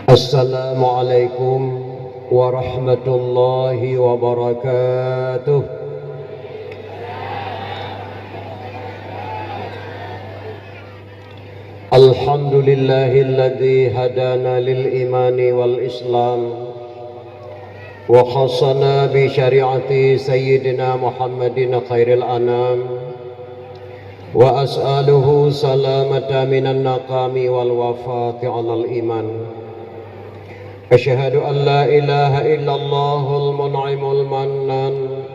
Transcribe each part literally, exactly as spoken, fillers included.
Assalamualaikum warahmatullahi wabarakatuh. Alhamdulillahilladzi hadana lil imani wal islam wa khassana bi syariati sayyidina Muhammadin khairil anam. Wa as'aluhu salamata minan naqami wal wafati alal iman. Asyhadu an la ilaha illallahul mun'imul mannan.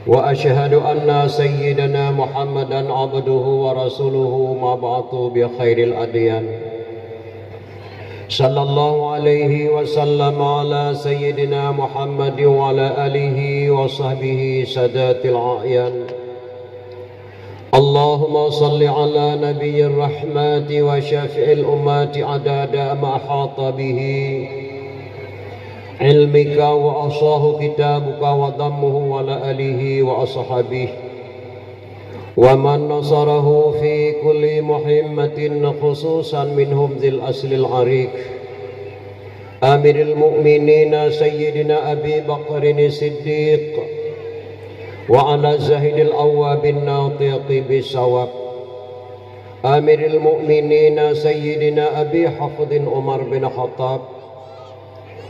Wa asyhadu anna sayyidana Muhammadan abduhu wa rasuluhu mab'atsu bi khairil adyan. Sallallahu alaihi wasallam ala sayyidina Muhammad wa ala alihi wa sahbihi sadatil a'yan. Allahumma salli ala nabiyyir rahmati wa syafi'il ummati adada ma ahata bihi ilmika wa ahsahu kitabuka wa dammuhu wa ala alihi wa ashabihi wa man nasarahu fi kulli muhimmatin khususan minhum dzil aslil ariq. Amiril Mukminin Sayyidina Abi Bakrin Siddiq wa ala Zahidil Awwabin Natiqi bisawab. Amiril Mukminin Sayyidina Abi Hafsin Umar bin Khattab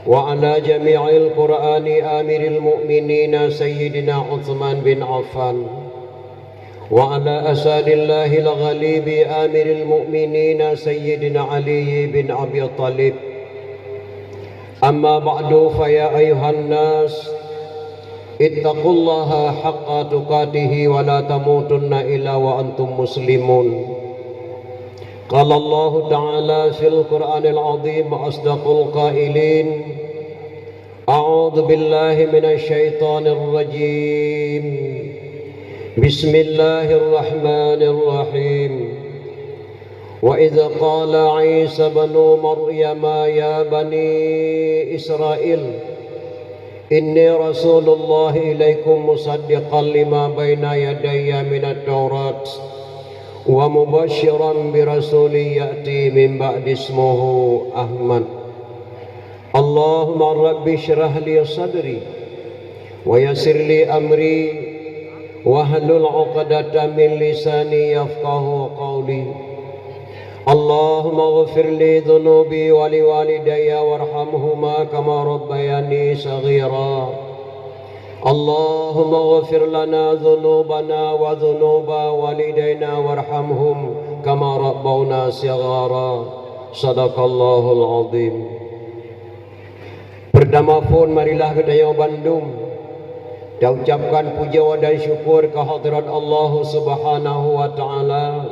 wa ala jami'il Qur'ani Amiril Mukminin Sayyidina Utsman bin Affan. Wa ala asadillahil ghalibi amiril mu'minina sayyidina Ali bin Abi Thalib. Amma ba'du, fa ya ayyuhan nas, ittaqullaha haqqa tuqatihi wa la tamutunna illa wa antum muslimun. Qala Allahu ta'ala fil Qur'anil azim, asdaqul qailin, أعوذ بالله من الشيطان الرجيم. بسم الله الرحمن الرحيم. وإذ قال عيسى ابن مريم يا بني إسرائيل إني رسول الله إليكم مصدقا لما بين يدي من التوراة ومبشرا برسول يأتي من بعد اسمه أحمد. Allahumma rabbi syrah li sadri wa yassir li amri wahlul 'uqdatam min lisani yafqahu qawli. Allahumma ighfir li dhunubi wa li walidayya warhamhuma kama rabbayani shaghira. Allahumma ighfir lana dhunubana wa dhunuba walidayna warhamhum kama rabbawna shighara. Sadaqallahul azim. Peurtama phon marilah geutanyoe bandum taucapkan pujoe dan syukur keu hadrat Allah Subhanahu wa Ta'ala.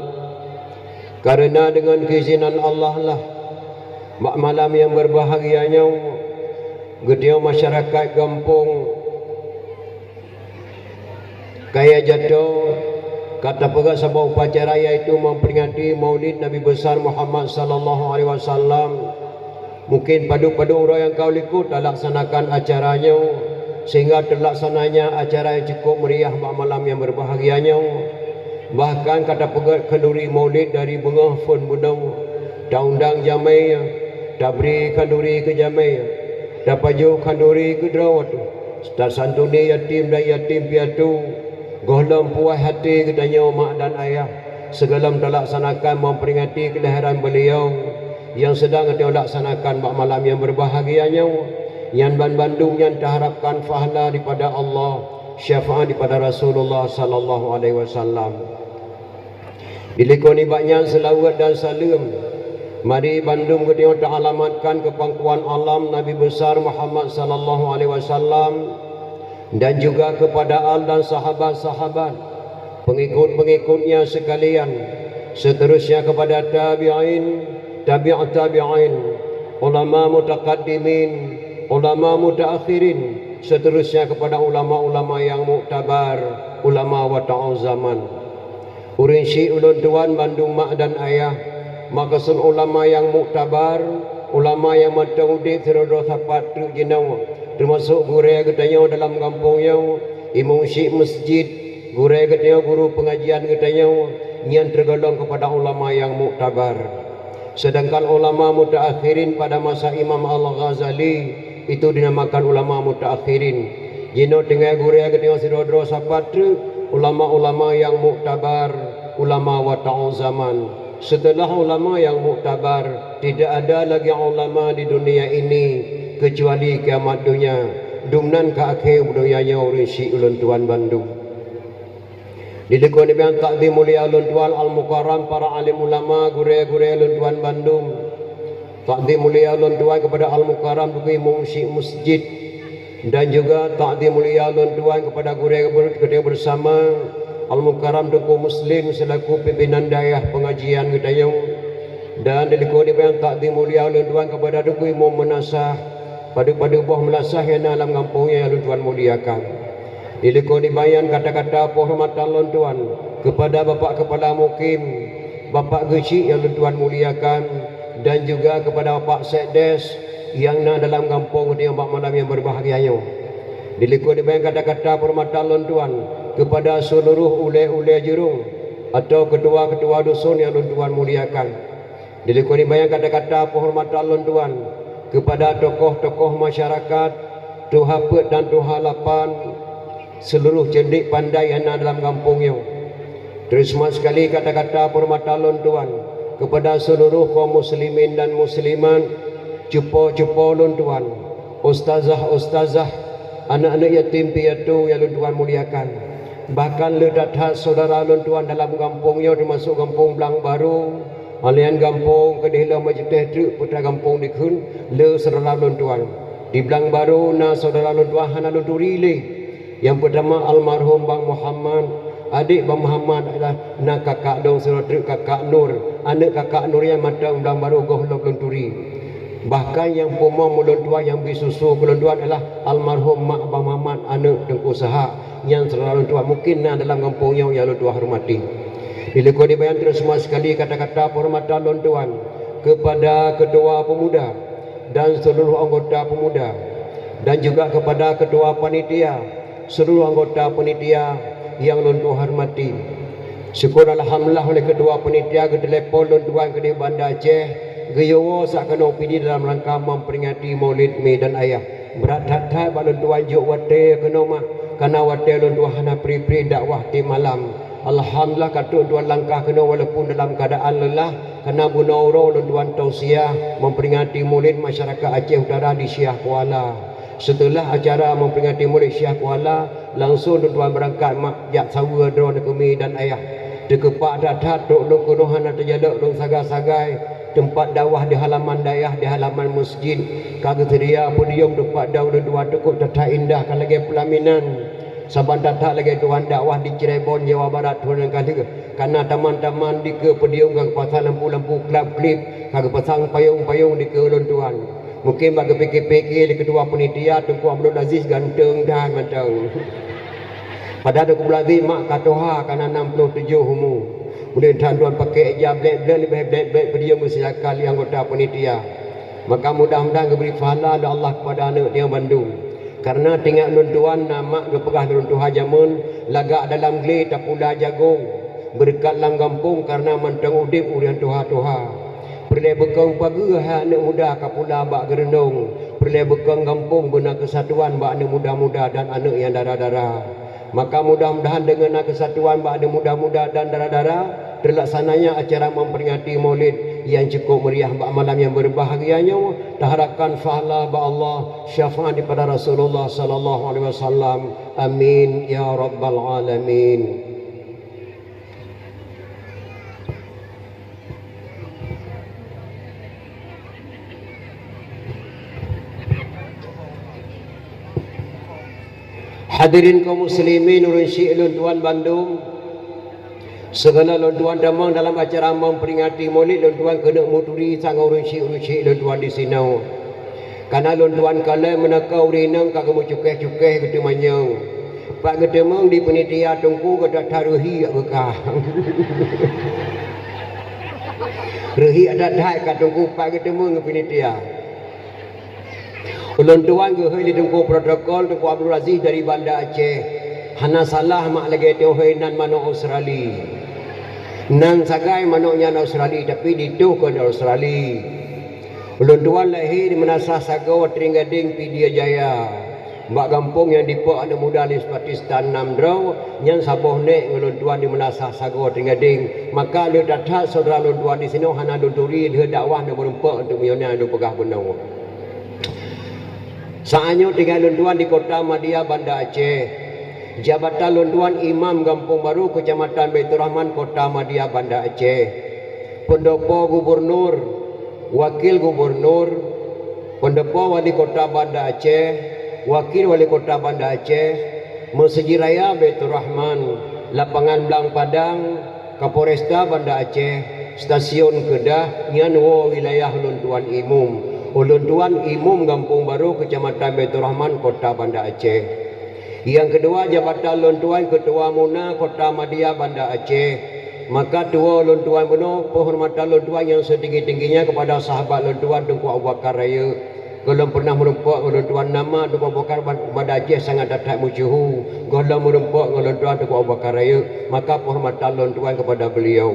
Kareuna deungon keuizinan Allah lah, bak malam nyang beubahgia nyoe, geutanyoe masyarakat gampông Kaya Jato ka tapeugah saboh upacara, yaitu memperingati Maulid Nabi Besar Muhammad sallallahu alaihi wasallam. Mungkin padub-padub uroe nyang ka u likot talaksanakan acara nyoe, sehingga teulaksananya acara nyang cukup meriah bak malam nyang beubahgia nyoe. Bahkan ka tapeugét khanduri Maulid dari beungoh phon bunoe, taundang jamé, tabri khanduri keu jamé, tapajoh khanduri keu droe, tasantuni yatim dan yatim piatu, gohlom puas até geutanyoe mak dan ayah, sigohlom talaksanakan memperingati kelahiran beliau nyang sedang geutanyoe laksanakan bak malam nyang beubahgia nyoe. Nyan banmandum nyan taharapkan pahala daripada Allah, syafaat daripada Rasulullah sallallahu alaihi wasallam. Dilikot nibak nyan seulaweuet dan saleuem, mari bandum geutanyoe taalamatkan keu pangkuan alam Nabi Besar Muhammad sallallahu alaihi wasallam dan juga kepada al dan sahabat-sahabat, pengikut-pengikutnya sekalian, seterusnya kepada tabi'in, tabi' tabi'in, ulama mutaqaddimin, ulama mutaakhirin, seterusnya kepada ulama-ulama yang muktabar, ulama wata'u zaman. Ureuëng syik ulôn tuan bandum mak dan ayah, maka son ulama nyang muktabar, ulama nyang mantong udeb sidroe-droe sapat treuk jinoe, teumasok gurée geutanyoe dalam gampông nyoe, imum syik meuseujid, gurée geutanyoe, guru peungajian geutanyoe, nyan teugolong keupada ulama nyang muktabar. Sedangkan ulama mutaakhirin pada masa Imam Al-Ghazali itu dinamakan ulama mutaakhirin. Jinoe tinggai gurée geutanyoe sidroe-droe sapat treuk ulama-ulama nyang muktabar, ulama wata'u zaman. Setelah ulama nyang muktabar, tidak ada lagi ulama di dunia ini kecuali kiamat dunia. Dumnan ka akhé donya nyoe ureuëng syiek ulôn tuan bandum. Dilikot nibak nyang takzim mulia ulôn tuan Al-Mukarram, para alim ulama, gurée-gurée ulôn tuan bandum. Takzim mulia ulôn tuan kepada Al-Mukarram Teungku Imum Syiek Masjid, dan juga takzim mulia ulôn tuan kepada gurée ber-, gurée bersama Al-Mukarram Teungku Muslim selaku pimpinan dayah pengajian geutanyoe. Dan dilikot nibak nyang takzim mulia ulôn tuan kepada Teungku Imum Meunasah, padub-padub boh meunasah nyang na lam gampông nyoe nyang ulôn tuan muliakan. Dilikot nibak nyan kata-kata penghormatan lôn tuan kepada Bapak Kepala Mukim, Bapak Geuchik nyang lôn tuan muliakan, dan juga kepada Bapak Sekdes nyang na dalam gampông geutanyoe bak malam nyang berbahagia nyoe. Dilikot nibak nyan kata-kata penghormatan lôn tuan kepada seluruh ulée-ulée jurong atau ketua-ketua dusun nyang lôn tuan muliakan. Dilikot nibak nyan kata-kata penghormatan lôn tuan kepada tokoh-tokoh masyarakat, tuha peuet dan tuha lapan, seluruh ceudeuk pandai nyang na dalam gampông nyoe. Terutama sekali kata-kata penghormatan lôn tuan kepada seluruh kaum muslimin dan muslimat, cupo-cupo lôn tuan, ustazah-ustazah, aneuk-aneuk yatim piatu nyang lôn tuan muliakan. Bahkan le that-that saudara lôn tuan dalam gampông nyoe, teumasok gampông Blang Barô, Halean gampông keudeh lom bak jutéh treuk putra gampông dikheun le syedara lôn tuan. Di Blang Barô na syedara lôn tuan hana lôn turi lé. Nyang peutama almarhum Bang Muhammad, adék Bang Muhammad adalah na kakak dong sidroe treuk kakak Nur. Aneuk kakak Nur nyan mantong Blang Barô goh lom lôn turi. Bahkan nyang peumoh ulôn tuan nyang bri susu keu lôn tuan adalah almarhum mak Bang Muhammad aneuk Teungku Sahak. Nyan syedara lôn tuan mungkin na dalam gampông nyoe nyang lôn tuan hormati. Dilikot nibak nyan terutama sekali kata-kata penghormatan lôn tuan kepada ketua pemuda dan seluruh anggota pemuda dan juga kepada ketua panitia, seluruh anggota panitia nyang lôn tuan hormati. Syukur alhamdulillah oleh ketua panitia geutelepon lôn tuan keudeh Banda Aceh, geuyue woe sak keunoe Pidie dalam rangka memperingati Maulid Mi dan Ayah. Brat that-that bak lôn tuan jok watée keunoe mak, karna watée lôn tuan hana pri-pri dakwah tiep malam. Alhamdulillah ka trok lôn tuan langkah keunoe walaupun dalam keuadaan leulah, karna bunoe uroe lôn tuan tausiah memperingati Maulid masyarakat Aceh Utara di Syiah Kuala. Seuteulah acara memperingati Maulid Syiah Kuala, langsong lôn tuan beurangkat mak jak saweue droeneuh keu Mi dan Ayah. Teukeupak that-that trok lôn keunoe hana teujalok lôn sagai-sagai, teumpat dakwah di halaman dayah, di halaman masjid. Ka geuseudia podium teumpat dakwah lôn tuan teukop that-that indah ka lagée peulaminan. Saban that-that lagée tuan dakwah di Cirebon, Jawa Barat, tuan nyang ka lheueh. Kana taman-taman dikeue podium ka geupasang lampu-lampu klab klip, ka geupasang payong-payong dikeue lôn tuan. Mungkin bak geupike-pike lé ketua panitia Teungku Abdul Aziz ganteng that mantong. Padahai Teungku Abdul Aziz mak ka tuha, kana nam ploh tujoh umu. Ulée that tuan pakai ija blek-blek leubeh blek-blek podium geuseudiakan lé anggota panitia. Maka mudah-mudahan geubri pahala lé Allah kepada aneuk nyan bandum. Karna teuingat lôn tuan na mak geupeugah lôn tuha jameun, lagak dalam glé tapula jagong, beureukat lam gampông karna mantong udeb ureuëng tuha-tuha. Peureulée beukong pageue hai aneuk muda ka pula bak geureunong, peureulée beukong gampông beuna keusatuan bak aneuk muda-muda dan aneuk nyang dara-dara. Maka mudah-mudahan deungon na keusatuan bak aneuk muda-muda dan dara-dara, teulaksananya acara memperingati Maulid nyang cukup meriah bak malam nyang berbahagia nyoe. Taharapkan pahala bak Allah, syafaat daripada Rasulullah sallallahu alaihi wasallam. Amin ya rabbal alamin. Hadirin kaum muslimin, ureuëng syiek lôn tuan bandum, sigohlom lôn tuan tamong dalam acara memperingati Maulid, lôn tuan keuneuk meuturi sang ureuëng syiek-ureuëng syiek lôn tuan disinoe. Kana lôn tuan kalon meunoe ureuëng inong ka geumeucukéh-cukéh geuteumanyong. Pat geuteumeung di panitia teungku gata-gata reuhiek geuka. Reuhiek that-that ka teungku pat geuteumeung di panitia. Ulôn tuan geuhôi lé teungku protokol, Teungku Abdul Aziz dari Banda Aceh. Hana salah mak lagée teuhôi nan manok Australia. Nan sagai manok nyan Australia, tapi ditoh kon Australia. Ulôn tuan lahé di Meunasah Sagoe Trienggadeng Pidie Jaya. Bak gampông nyang dipeuek aneuk muda lé Sipati Stan nam droe, nyan saboh nèk ngon ulôn tuan di Meunasah Sagoe Trienggadeng. Maka le that-that syedara lôn tuan disinoe hana lôn turi lheueh dakwah na meurumpok untuk meunyoe nyan lôn peugah bunoe. Saát nyoe tinggai lôn tuan di Kota Madia Banda Aceh. Jabatan lôn tuan Imam Gampông Barô Keucamatan Baiturrahman Kota Madia Banda Aceh. Peundopo gubernur, wakil gubernur, peundopo wali kota Banda Aceh, wakil wali kota Banda Aceh, Meuseujid Raya Baiturrahman, Lapangan Blang Padang, Kapolresta Banda Aceh, Stasiun Keudah, nyan woe wilayah ulôn tuan Imum. Ulôn tuan Imum Gampông Barô Keucamatan Baiturrahman Kota Banda Aceh. Nyang keudua jabatan lôn tuan Keutua Muna Kota Madia Banda Aceh. Maka tuwoe lôn tuan bunoe, peuhormatan lôn tuan nyang seutinggi-tingginya kepada sahabat lôn tuan Teungku Abu Bakar Rayeuk. Gohlom pernah meurumpok ngon lôn tuan nama Teungku Abu Bakar Banda Aceh sangat that-that meusyeuhu. Gohlom meurumpok ngon lôn tuan Teungku Abu Bakar Rayeuk, maka peuhormatan lôn tuan kepada beliau.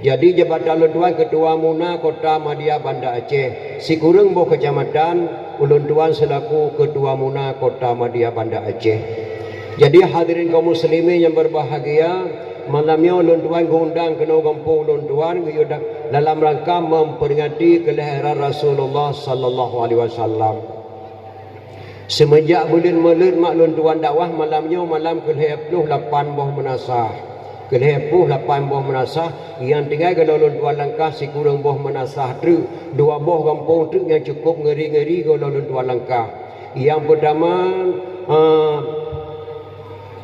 Jadi jabatan lôn tuan Keutua Muna Kota Madia Banda Aceh, sikureueng boh keucamatan ulôn tuan seulaku Keutua Muna Kota Madia Banda Aceh. Jadi hadirin kaum muslimin nyang berbahagia, malam nyoe lôn tuan geuundang keunoe gampông lôn tuan geuyue dalam rangka memperingati kelahiran Rasulullah sallallahu alaihi wasallam. Seumeujak buleuen Maulud mak lôn tuan dakwah malam nyoe malam keu lhèe ploh lapan boh meunasah. Keu lhèe ploh lapan boh meunasah, nyang tinggai gohlom lôn tuan langkah sikureueng boh meunasah treuk, dua boh gampông treuk nyang cukup ngeuri-ngeuri gohlom lôn tuan langkah. Nyang peutama, eh,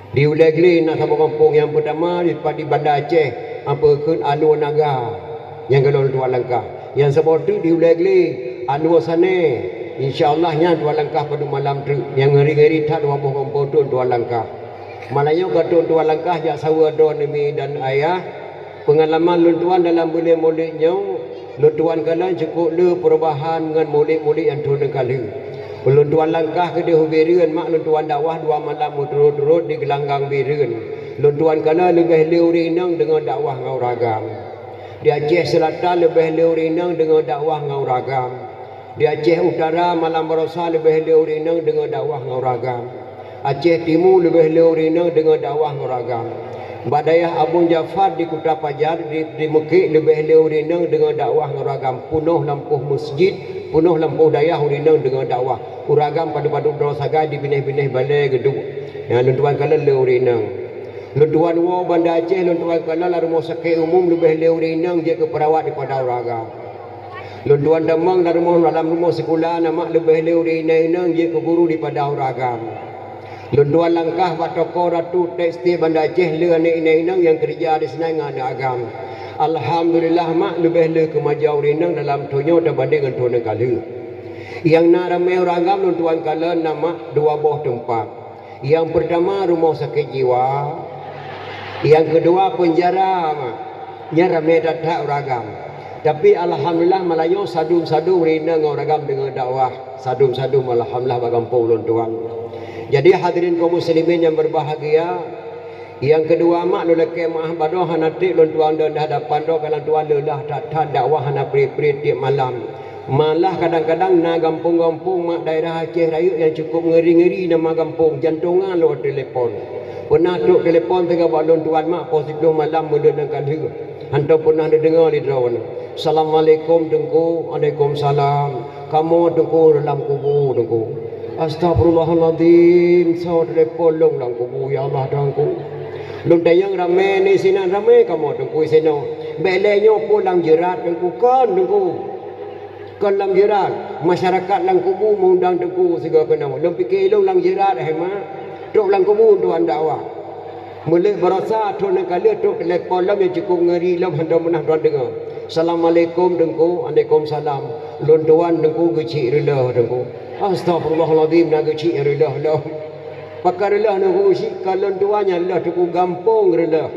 Di Ulèe Glé na saboh gampông nyang peutama di, di Banda Aceh, apa kheun Alue Naga nyang gohlom tuan langkah. Nyang saboh teuk di Ulèe Glé, Alue Sané. Insya Allah nyan tuan langkah padub malam treuk. Nyang ngeuri-ngeuri that dua boh gampông treuk tuan langkah. Malam nyoe ka trok tuan langkah jak saweue droeneuh mi dan ayah. Peungalaman lôn tuan dalam buleuen Maulud nyoe, lôn tuan kalon cukup le peurubahan ngon Maulud-Maulud nyang thôn nyang ka lheueh. Lôn tuan langkah keudeh u Bireuen mak lôn tuan dakwah dua malam meuturot-turot di Geulanggang Bireuen. Lôn tuan kalon leubeh le ureueng inong deungoe dakwah ngon ureueng agam. Di Aceh Seulatan leubeh le ureueng inong deungoe dakwah ngon ureueng agam. Di Aceh Utara malam baroesa leubeh le ureueng inong deungoe dakwah ngon ureueng agam. Aceh Timu leubeh le ureueng inong deungoe dakwah ngon ureueng agam. Bak dayah Abong Jafar di Kuta Pajar di, di Meukek leubeh le ureueng inong deungoe dakwah ngon ureueng agam. Peunoh lampôh meuseujid, peunoh lampôh dayah ureueng inong deungoe dakwah. Ureueng agam padub-padub droe sagai di binéh-binéh balè geuduek. Nyang lôn tuan kalon le ureueng inong. Lôn tuan woe Banda Aceh, lôn tuan kalon lam rumoh sakét umum leubeh le ureueng inong jeuet keu peurawat dipada ureueng agam. Lôn tuan tamong lam rumoh, lam rumoh sikula na mak leubeh le ureueng inong-inong jeuet keu guru dipada ureueng agam. Lôn tuan langkah bak toko ratu tekstil Banda Aceh le aneuk inong-inong nyang keureuja di sinan ngon aneuk agam. Alhamdulillah mak leubeh le keumajuan ureueng inong dalam thôn nyoe tabandeng ngon thôn nyang ka lheueh. Nyang na ramé ureueng agam lôn tuan kalon na mak dua boh teumpat. Nyang peurtama rumoh sakét jiwa, nyang keudua peunjara, ma. Nyan ramé that-that ureueng agam. Tapi alhamdulillah malam nyoe sadum-sadum ureueng inong ngon ureueng agam deungoe dakwah. Sadum-sadum alhamdulillah bak gampông ulôn tuan. Jadi hadirin kaum muslimin nyang berbahagia, nyang keudua mak lôn lakèe meu'ah baroe hana trép lôn tuan dong di hadapan droe, karna lôn tuan leulah that-that dakwah hana pré-pré tiep malam. Malah kadang-kadang na gampông-gampông mak daerah Aceh Rayeuk nyang cukup ngeuri-ngeuri nama gampông, jantongan lôn telepon. Peunah trok telepon teuka bak lôn tuan mak poh siplôh malam meuleuet nyang ka lheueh. Hantom peunah neudeungoe lé droeneuh. Assalamualaikum Teungku. Waalaikumsalam. Kamoe Teungku lam kubu Teungku. Astagfirullahalazim. Soe telepon lôn lam kubu ya Allah Tuhanku. Lôn tanyong ramé ni sinan ramé kamoe Teungku sinoe. Bèk lé nyoe peue lam jeurat Teungku kon Teungku. Kon lam jeurat, masyarakat lam kubu meundang Teungku sigoe keunoe. Lôn pike ilôn lam jeurat, hai mak. Trok lam kubu tuan dakwah. Meuleuet baroesa thôn nyang ka lheueh trok telepon lom nyang cukup ngeuri lom hantom peunah tuan deungoe. Assalamualaikum Teungku. Waalaikumsalam. Lôn tuan Teungku geuchik reuloh Teungku. Astagfirullahalazim na geuchik reuloh lom. Pakon reuloh Teungku geuchik, kon lôn tuan nyan reuloh Teungku gampông reuloh.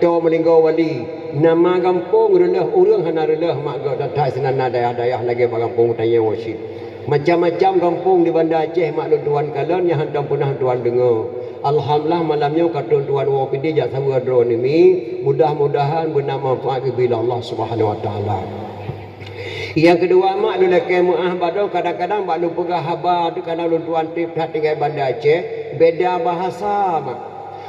Toe Meulinggo Wali. Nama gampông reuloh ureueng hana reuloh mak geuh that-that sinan na dayah-dayah lagèe bak gampông tanyoe cit. Macam-macam gampông di Banda Aceh mak lôn tuan kalon nyang hantom peunah tuan deungoe. Alhamdulillah, malam nyoe ka trok tuan woe pidie jak saweue droeneuh mi. Mudah-mudahan beuna manfaat geubri lé Allah Subhanahu Wa Taala. Nyang keudua, mak, lôn lakée meuáh bak droe, kadang-kadang bak lôn peugah haba teuh kadang lôn tuan treb that tinggai Banda Aceh, beda bahasa, mak.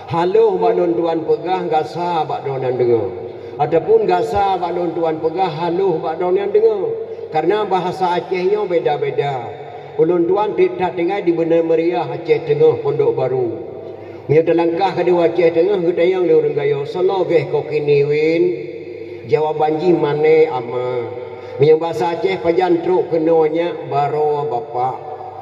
Haloh bak lôn tuan peugah, gasa bak droe nyang deungoe. Ataupun gasa bak lôn tuan peugah, haloh bak droe nyang deungoe. Karena bahasa Aceh nyoe beda-beda. Ulôn tuan treb that tinggai di Beuneumeuria, Aceh Teungoh, Pondok Baru. Meunyoe talangkah ka di Aceh Teungoh, geutanyong lé ureuëng Gayo, "Soe lagée ko kini win?" Jawaban jih, "Mané ama." Meunyoe basa Aceh, "Pajan trok keunoe nyak, baroe bapak?"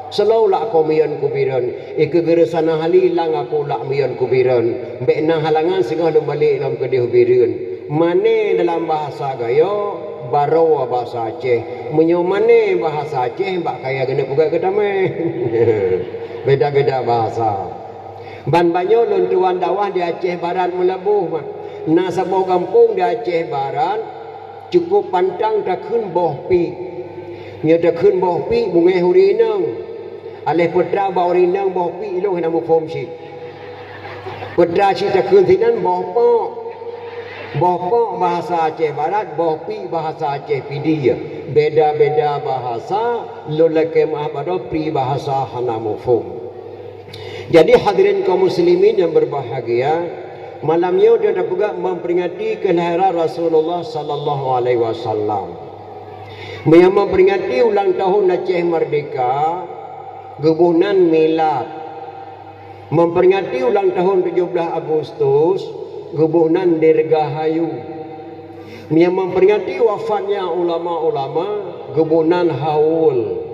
"Soe lak ko miyueb kubireuen?" "Ikeue geureusa na hali lang aku lak miyueb kubireuen. Bék na halangan singoh lôn balek lom keudeh bireuen." Mané dalam bahasa Gayo, baroe basa Aceh. Meunyoe mané bahasa Aceh, bak kayée geuneuk peugah geutamé. Beda-beda bahasa. Ban banyoe lôn tuan dakwah di Aceh Barat Meulaboh, mak. Na saboh gampông di Aceh Barat, cukup pantang takheun boh piek. Nyoe takheun boh piek, beungéh ureuëng inong. Aléh peue teuma bak ureuëng inong boh piek, ilong hana muphom cit. Peue teuma cit takheun sinan boh pok. Boh pok bahasa Aceh Barat, boh piek bahasa Aceh Pidie. Beda-beda bahasa, lôn lakée meuáh bak droe, pribahasa hana muphom. Jadi, hadirin kaum muslimin yang berbahagia, malam nyoe dia tapeugah memperingati kelahiran Rasulullah sallallahu alaihi wasallam. Meunyoe memperingati ulang tahun Aceh Merdeka, geuboh nan milad. Memperingati ulang tahun tujuh belas Agustus, geuboh nan dirgahayu. Meunyoe memperingati wafatnya ulama-ulama, geuboh nan haul.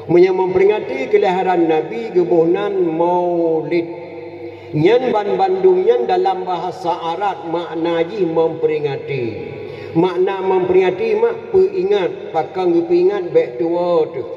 Meunyoe memperingati kelahiran Nabi, geuboh nan maulid. Nyan ban-bandum nyan dalam bahasa Arab makna jih memperingati. Makna memperingati mak peuingat, pakon geupeuingat bék tuwoe teuh.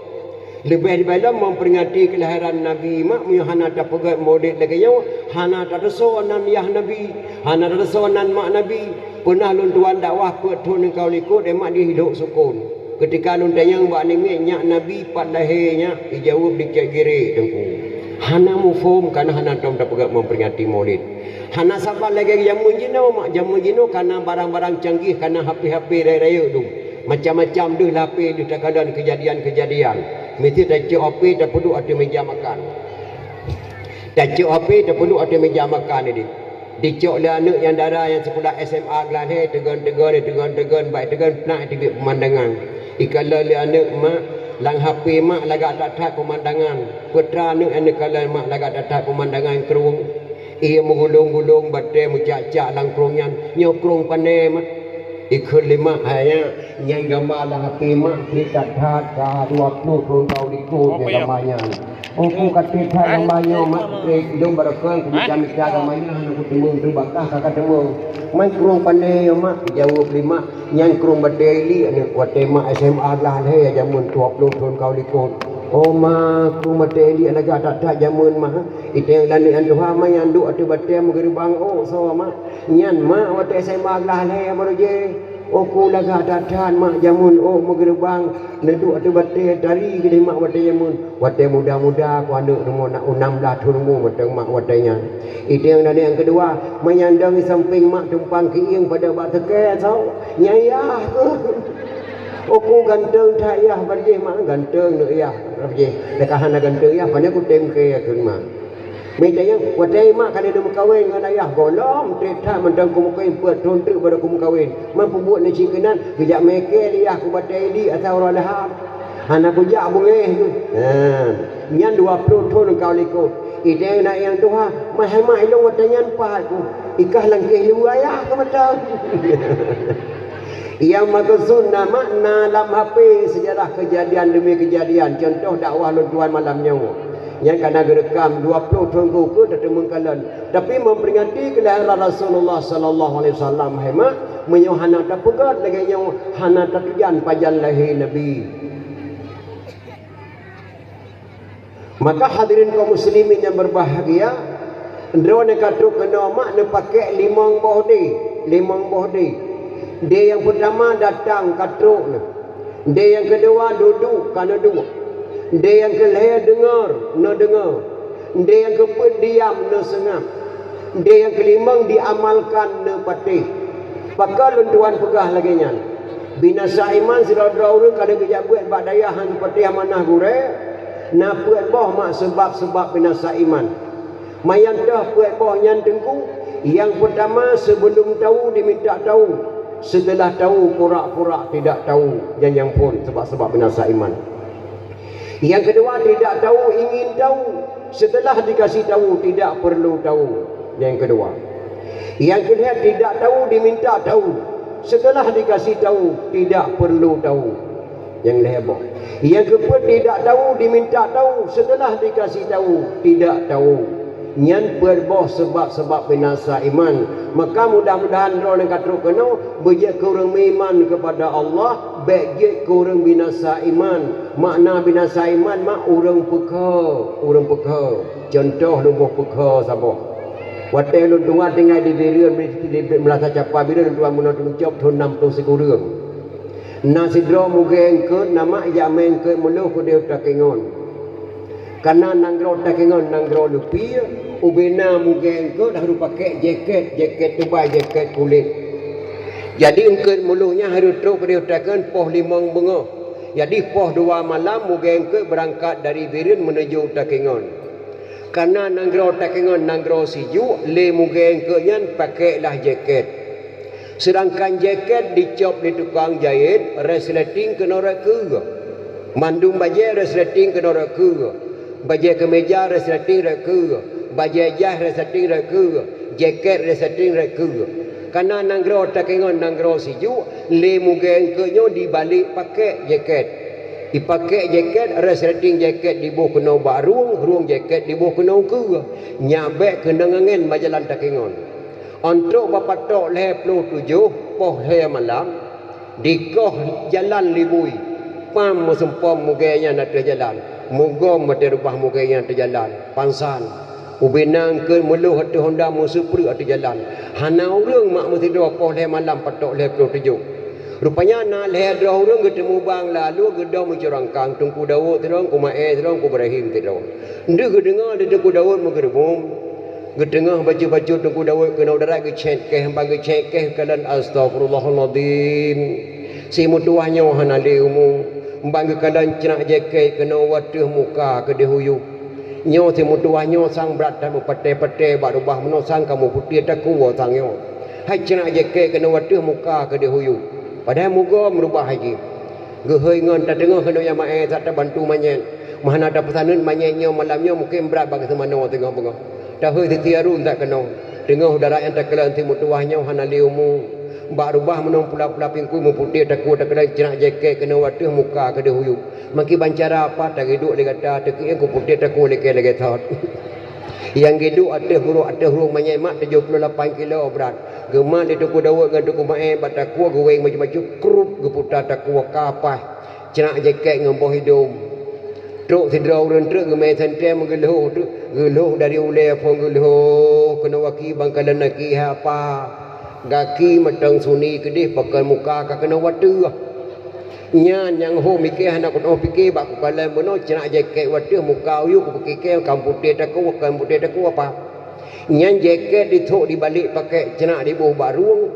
Leubeh dibak lom memperingati kelahiran Nabi mak, meunyoe hana tapeugét maulid lagée nyoe, hana tateusoe nan yah Nabi, hana tateusoe nan mak Nabi. Peunah lôn tuan dakwah peuet thon ngon ka likot, eh mak, di Lhok Sukon. Keutika lôn tanyong bak namiet, "Nyak Nabi pat lahé nyak?" Ijaweueb, "Di Cot Girek, Teungku." Hana muphom, kana hana tom tapeugét memperingati maulid. Hana saban lagée jameun jinoe mak, jameun jinoe kana barang-barang canggih, kana H P-H P rayeuk-rayeuk dum. Macam-macam deuh lah H P deuh takalon keujadian-keujadian. Miseue tacok H P tapeuduek ateueh meja makan. Tacok H P tapeuduek ateueh meja makan ideh. Dicok lé aneuëk nyang dara nyang sikula S M A glah lhée, teugon-teugon, teugon-teugon, bak teugon peunak teubiet peumandangan. Ikalon lé aneuëk mak, lam H P mak lagak that-that peumandangan. Peue teuma aneuëk nyang neukalon mak lagak that-that peumandangan, krueng. Ié meugulong-gulong, batée meucak-cak lam krueng nyan, nyoe krueng pane mak. Ikheun lé mak, "Hai nyak, nyan gamba lam H P mak, treb that-that ka dua ploh thon ka u likot nyan gamba nyan." "Oh, ku ka treb that gamba nyoe mak, treb, lôn baroe kheun kumita-mita gamba nyan hana kuteumeung, teuh bak kah ka kateumeung." "Man krueng pane nyoe mak?" Ijaweueb lé mak, "Nyan krueng Batée Iliek nyoe, watée mak S M A glah lhée jameun dua ploh thon ka u likot." "Oh ma, krueng Batée Iliek lagak that-that jameun mak." Itanyong lé aneuëk nyang tuha, "Ma nyan duek ateueh batée meugeurubang ôk soe mak?" "Nyan mak, watée S M A glah lhée baroe jih." "Oh, ku lagak that-that mak, jameun ôk meugeurubang, neuduek ateueh batée tari keudeh mak watée jameun." "Watée muda-muda ku aneuëk rumoh na u nam blaih thon rumoh mantong mak watée nyan." Itanyong lé aneuëk nyang keudua, "Ma nyan dong di sampéng mak tumpang keuieng padub bak seukée soe?" "Nyan yah keuh." "Oh, ku ganteng that yah baroe jih mak." "Ganteng neuk yah baroe jih. Teuka hana ganteng yah, pane kutem keu yah kheun mak." Meutanyong, "Watée mak ka lheueh neumeukawen ngon ayah?" "Gohlom, treb that mantong kumeukawen, peuet thon treuk baroe kumeukawen." "Man peubuet neuh cit keunan?" "Geujak mé kée lé yah ku Batée Iliek asai uroe Lahad. Hana kujak beungéh keuh." "Haa, nyan dua ploh thon ka u likot." Itanyong lé aneuëk nyang tuha, "Ma hai mak, ilong watée nyan pat ku, ikah langkéh luwa yah keu mata." Nyang meukeusut na mak, na lam H P seujarah keujadian deumi keujadian, cuntoh dakwah lôn tuan malam nyoe. Nyan kana geureukam dua ploh thon keu ukeue tateumeung kalon. Tapi memperingati kelahiran Rasulullah sallallahu alaihi wasallam, hai mak, meunyoe hana tapeugét lagée nyoe, hana tateujan pajan lahé Nabi. Maka hadirin kaum muslimin yang berbahagia, droeneuh ka trok keunoe mak neupakék limong boh dé, limong boh dé. Dé nyang peutama datang ka trok neuh. Dé nyang keudua duduek ka neuduek. Dé nyang keulhée deungoe neudeungoe. Ndée nyang keupeuet diam neuseungab, ndée nyang keulimong diamalkan neupatéh. Pakon lôn tuan peugah lagée nyan? Binasa iman sidroe-droe ureuëng ka lheueh geujak beuet bak dayah nyang geupatéh amanah gurée, na peuet boh mak seubab-seubab binasa iman. Manyang toh peuet boh nyan teungku, nyang peutama seubeuleum tahu diminta tahu, seuteulah tahu pura-pura tidak tahu, nyan nyang phon seubab-seubab binasa iman. Nyang keudua tidak tahu ingin tahu, seuteulah dikasih tahu tidak perlu tahu, nyang keudua. Nyang keulhée tidak tahu diminta tahu, seuteulah dikasih tahu tidak perlu tahu. Nyang lhée boh. Nyang keupeuet tidak tahu diminta tahu, seuteulah dikasih tahu tidak tahu. Nyan peuet boh seubab-seubab binasa iman. Maka mudah-mudahan droeneuh ka trok keunoe beujeuet keu ureuëng meuiman keupada Allah, bék jeuet keu ureuëng binasa iman. Makna binasa iman mak ureuëng peukhe, ureuëng peukhe. Cuntoh lôn boh peukhe saboh. Watée lôn tuha tinggai di Bireuen, di, di, di Meulasa Capa Bireuen, lôn tuha meunoe teuncok thon nam ploh sikureueng. Na sidroe mugée eungkôt, na mak jak mé eungkôt meulôh keudeh u Takengon. Kana nanggroe Takengon nanggroe leupie, ubena mugée eungkôt harôh pakék jakét, jakét tubai, jakét kulét. Jadi eungkôt meulôh nyan harôh trok keudeh u Takengon poh limong beungoh. Jadi poh dua malam mugée eungkôt beurangkat dari Bireuen meunuju Takengon. Kana nanggroe Takengon nanggroe sijuek, lé mugée eungkôt nyan pakéklah jakét. Seudangkan jakét dicop lé tukang jahét, resleting keunoe rot keue. Mandum bajée resleting keunoe rot keue. Bajée keumeja resleting rot keue. Bajée jaih resleting rot keue. Jakét resleting rot keue. Kana nanggroe Takengon nanggroe sijuek, lé mugée eungkôt nyoe dibalek pakék jakét. Ipakék jakét, resleting jakét diboh keunoe bak rueng, rueng jakét diboh keunoe keue. Nyak bék keunong angén bak jalan Takengon. Ôntrok bak patok lhée ploh tujoh poh lhée malam, dikoh jalan libui, pam meusumpom mugée nyan ateueh jalan, mugom watée reubah mugée nyan ateueh jalan, pansan. Ubena eungkôt meulôh ateueh honda meuseupreuek ateueh jalan. Hana ureuëng mak meusidroe poh lhée malam patok lhée ploh tujoh. Rupanya na lhée droe ureuëng geuteumubang lalu geudong meucurangkang Teungku Daud sidroe, Teungku Maé sidroe, Teungku Ibrahim sidroe. Ndeuh geudeungoe lé Teungku Daud meugeureumeum. Geuteungoh bacut-bacut Teungku Daud keunoe darat geucét kéh, ban geucét kéh kalon, "Astaghfirullahalazim. Si meutuwah nyoe hana lé umu, ban geukalon crak jakét keunoe wateuh muka keudeh u yup. Nyoe si meutuwah nyoe sang brat that meupatéh-patéh bak reubah meunoe sang ka meuputéh takue sang nyoe. Hai crak jakét keunoe wateuh muka keudeh u yup. Padahai mugom reubah jih." Geuhôi ngon tateungoh keunoe nyang maé that tabantu manyét. Meuhana tapeusaneut manyét nyoe malam nyoe mungken brat bak geuseumanoe teungoh beungoh. Tahôi sisi arun that keunoe. Teungoh darat nyang takalon si meutuwah nyoe hana lé umu. Bak reubah meunoe pula-pula pingkui meuputéh takue takalon crak jakét keunoe wateuh muka keudeh u yup. Maki ban cara apa tageuduek lé gata teukieng kuputéh takue lagée-lagée thot. Nyang geuduek ateueh uroe ateueh rueng manyét mak tujoh ploh lapan kilo brat. Geumat lé Teungku Daud ngon Teungku Maé bak takue geuwéng maju-maju krup geuputa takue ka paih. Crak jakét ngon boh idom. Trok sidroe ureuëng treuk geumé santée meugeulhôh treuk, geulhôh dari ulée phon geulhôh keunoe gaki ban kalon gaki hai apa. Gaki mantong suni keudeh pakon muka ka keunoe wateuh. Nyan nyang hom miké hana kutoh piké bak kukalon bunoe crak jakét wateuh muka u yup kupike ka meuputéh takue, ka meuputéh takue apa. Nyan jakét dithok dibalek pakék crak diboh bak rueng.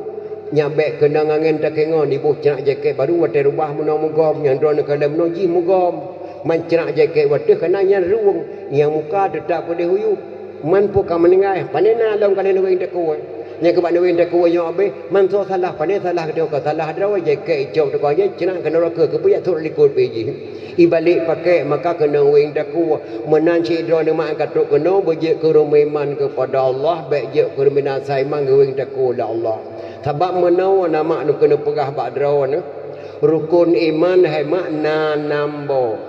Nyak bék keunong angén takengon diboh crak jakét barô watée reubah meunoe mugom, nyang droeneuh kalon meunoe jih mugom. Man crak jakét wateuh kana nyan rueng, nyang muka teutab keudeh u yup. Man peue ka meuninggai, pane na lom ka lheueh neuwéng takue. Nyang keubah neuwéng takue nyoe abéh, man soe salah, pane salah geutanyoe ka salah droe, jakét icok tukang jih, crak keunoe rot keue, keupeue jak thot likot pih jih. Ibalek pakék maka keuneuk wéng takue. Meunan cit droeneuh mak ka trok keunoe beujeuet keu ureuëng meuiman keupada Allah, bék jeuet keu ureuëng binasa iman geuwéng takue lé Allah. Sabab meunoe na mak neukeuneuk peugah bak droeneuh, rukon iman hai mak na nam boh.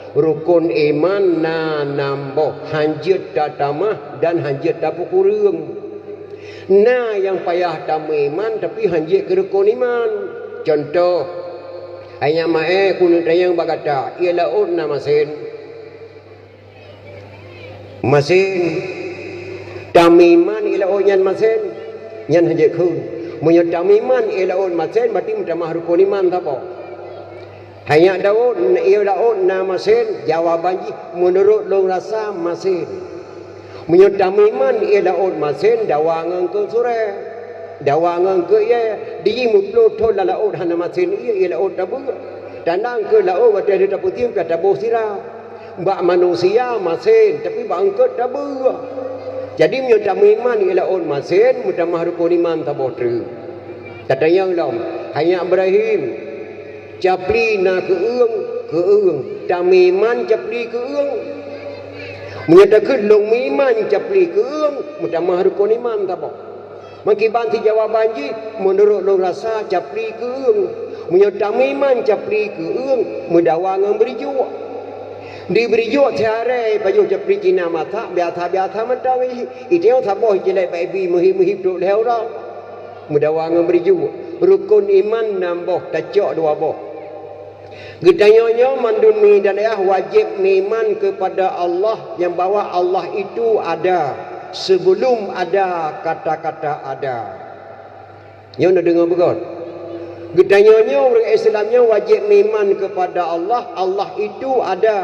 Rukon iman na nam boh, hanjeuet tatamah dan hanjeuet tapeukureueng. Na nyang payah tameuiman tapi hanjeuet keu rukon iman. Cuntoh, hai nyak maé keuneuk tanyong bak gata, ié laôt na masén? Masén. Tameuiman ié laôt nyan masén? Nyan hanjeuet kheun. Meunyoe tameuiman ié laôt masén, berarti meutamah rukon iman saboh. Hai nyak Daud, ié laôt na masén? Jawaban jih, meunurot lôn rasa masén. Meunyoe tameuiman ié laôt masen, dawa ngon keu surée, dawa ngon keu ié, dijih meuploh thon lam laôt hana masen ié, ié laôt tabeuek. Tanda keu laôt watée lheueh tapeusieuem ka taboh sira. Bak manusia masen, tapi bak eungkôt tabeuek. Jadi meunyoe tameuiman ié laôt masen, meutamah rukon iman saboh treuk. Tatanyong lom, "Hai Ibrahim, capli na keueung, keueung, tameuiman capli keueung?" Meunyoe takheun lôn meuiman capli keueung, meutamah rukon iman saboh. Meukiban si jawaban jih, meunurot lôn rasa capli keueung. Meunyoe tameuiman capli keueung, meudawa ngon beurijok. Di beurijok siharée pajoh capli Cina masak, biasa-biasa mantong jih. Iteueng saboh jilét bak ibi meuhib-meuhib trok lhée uroe. Meudawa ngon beurijok. Rukon iman nam boh, tacok dua boh. Geutanyoe nyoe mandum mi dan ayah wajéb meuiman keupada Allah nyang bahwa Allah itu ada sebelum ada kata-kata ada. Nyoe neudeungoe beugôt. Geutanyoe nyoe ureuëng Islam nyoe wajéb meuiman keupada Allah, Allah itu ada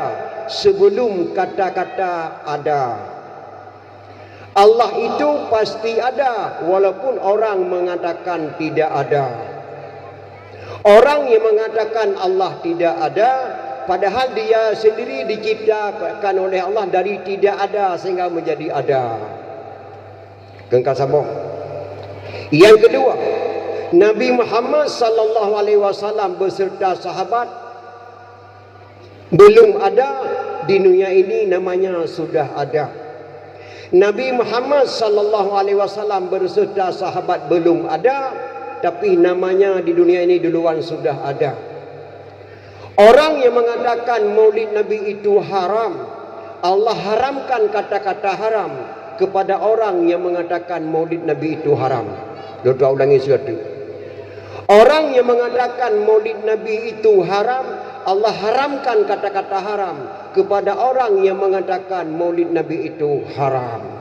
sebelum kata-kata ada. Allah itu pasti ada, walaupun orang mengatakan tidak ada. Orang yang mengatakan Allah tidak ada, padahal dia sendiri diciptakan oleh Allah dari tidak ada sehingga menjadi ada. Keungka saboh. Yang kedua, Nabi Muhammad sallallahu alaihi wasallam beserta sahabat belum ada, di dunia ini namanya sudah ada. Nabi Muhammad sallallahu alaihi wasallam beserta sahabat belum ada, tapi namanya di dunia ini duluan sudah ada. Orang yang mengatakan Maulid Nabi itu haram, Allah haramkan kata-kata haram kepada orang yang mengatakan Maulid Nabi itu haram. Lôn ulangi sigoe teuk. Orang yang mengatakan Maulid Nabi itu haram, Allah haramkan kata-kata haram kepada orang yang mengatakan Maulid Nabi itu haram.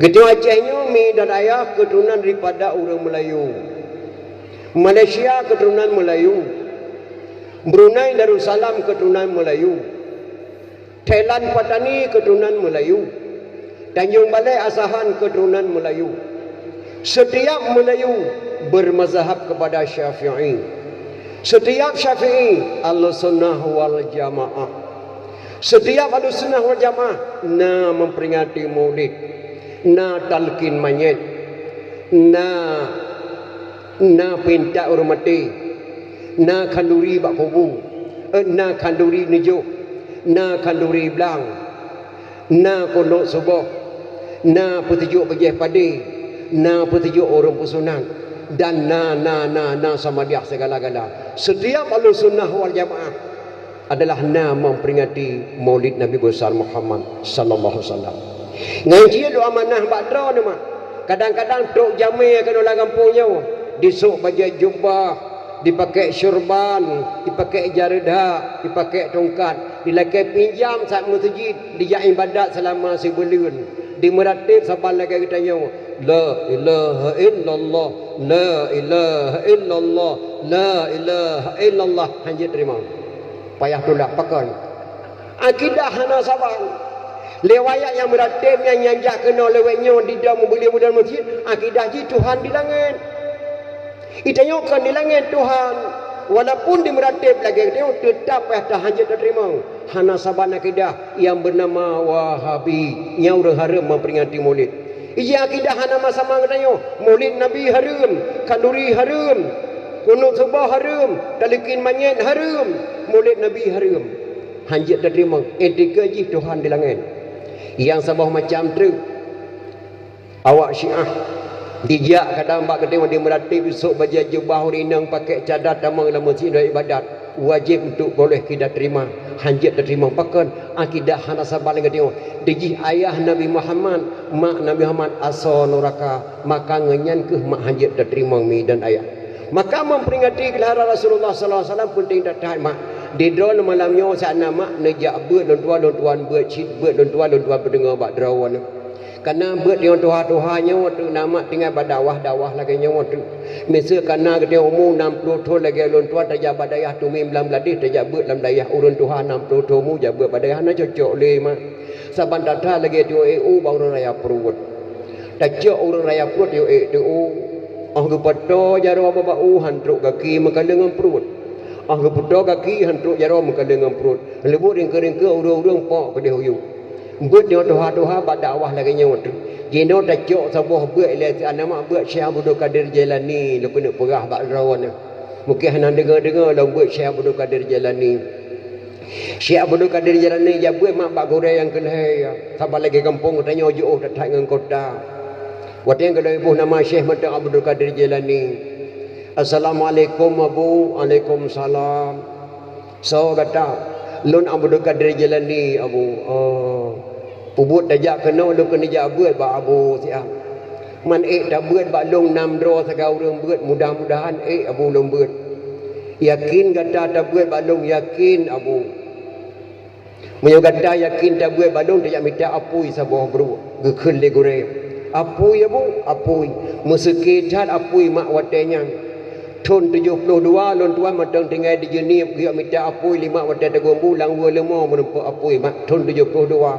Geutanyoe Aceh nyoe mi dan ayah keuturonan daripada ureuëng Meulayu. Malaysia keuturonan Meulayu. Brunei Darussalam keuturonan Meulayu. Thailand Patani keuturonan Meulayu. Tanjong Balai Asahan keuturonan Meulayu. Setiap Meulayu bermazhab kepada Syafi'i. Setiap Syafi'i Ahlussunnah wal Jamaah. Setiap Ahlussunnah wal Jamaah na memperingati Maulid, na talkin manyét, na, na pinta ureuëng maté, na khanduri bak kubu, eh, na khanduri neujôh, na khanduri blang, na kunot suboh, na peutujoh bajée padé, na peutujoh ureuëng peusunat, dan na, na, na, na samadiyah segala-gala. Setiap Ahlussunnah wal Jamaah adalah na memperingati Maulid Nabi Besar Muhammad sallallahu alaihi wasallam. Ngon jih lôn amanah bak droeneuh mak. Kadang-kadang trok jamé keunoe lam gampông nyoe, disôk bajée jubah, dipakai syurban, dipakai jareudhak, dipakai tongkat, dilakée pinjam saat meuseujid, dijak ibadat selama sibuleuen, dimeurateb saban lagée geutanyoe, "La ilaha illallah, la ilaha illallah, la ilaha illallah," hanjeuet teurimong. Payah tulak pakon. Akidah hana saban. Lé wayah nyang meuratéb nyan nyang jak keunoe lewat nyoe didong meubuleuen-buleuen meuseujid, akidah jih Tuhan di langét. Geutanyoe kon di langét Tuhan. Walaupun dimeuratéb lagée geutanyoe, teutap payah tahanjeuet tateurimong. Hana saban akidah nyang beunama Wahabi. Nyan ureuëng hareuem memperingati Maulid. Iji akidah hana sama-sama geutanyoe. Maulid Nabi hareuem, khanduri hareuem, kunut suboh hareuem, talkin manyét hareuem, Maulid Nabi hareuem. Hanjeuet tateurimong, etika jih Tuhan di langét. Nyang saboh macam treuk. Awak Syiah dijak kadang bak geutanyoe dimeuratéb, disôk bajée jubah, ureuëng inong pakai cadar tamong lam meuseujid ibadat. Wajéb untuk gohleh kita terima, hanjeuet tateurimong. Pakon? Akidah hana saban lagée nyoe. Dijih ayah Nabi Muhammad, mak Nabi Muhammad asoe nuraka, maka ngon nyan kheueh mak hanjeuet tateurimong mi dan ayah. Maka memperingati kelahiran Rasulullah sallallahu alaihi wasallam penting that-that mak. Di droeneuh malam nyoe saat na mak neujak beuet lôn tuan, lôn tuan beuet cit, beuet lôn tuan, lôn tuan peudeungoe bak droeneuh. Kana beuet nyang tuha-tuha nyoe teuk na mak tinggai bak dakwah-dakwah lagée nyoe teuk. Miseue kana geutanyoe umu nam ploh thon lagée ulôn tuan tajak bak dayah Tumin Blang Bladeh tajak beuet lam dayah ureuëng tuha nam ploh thon umu jak beuet bak dayah na cocok lé mak. Saban that-that lagée teuh ék u bak ureuëng raya pruet. Tacok ureuëng raya pruet teuh ék teuh u. Óh geupeutô jaroe bak u han trok gaki meukaleng ngon pruet. Óh geupeutô gaki han trok jaroe meukaleng ngon pruet. Leubuet ringkeu-ringkeu ureuëng-ureuëng pok keudeh u yup. Beuet nyoe tuha-tuha bak dakwah lagée nyoe teuk. Jinoe tacok saboh beuet ilée si aneuk mak beuet Syekh Abdul Kadir Jailani lôn keuneuk peugah bak droeneuh. Mungken hana deungoe-deungoe lom beuet Syekh Abdul Kadir Jailani. Syekh Abdul Kadir Jailani jak beuet mak bak gurée nyang keu lhée, saban lagée gampông geutanyoe jiôh that-that ngon kota. Watée geulheueh boh nama Syekh mantong Abdul Kadir Jailani. "Assalamualaikum Abu." "Waalaikumsalam." "Soe gata?" "Lôn Abdul Kadir Jailani, Abu." "Oh." "Peubuet tajak keunoe lôn keuneuk jak beuet bak Abu siat. Man ék tabeuet bak lôn nam droe sagai ureuëng beuet, mudah-mudahan ék Abu lôn beuet." "Yakin gata tabeuet bak lôn?" "Yakin, Abu." "Meunyoe gata yakin tabeuet bak lôn, tajak mita apui saboh bruek," geukheun lé gurée. "Apui, Abu?" "Apui." Meuseuké that apui mak watée nyan. Thon tujoh ploh dua lôn tuan mantong tinggai di Jeunieb geuyue mita apui lé mak watée teugumbu lam weue leumo meurumpok apui mak thon tujoh ploh dua.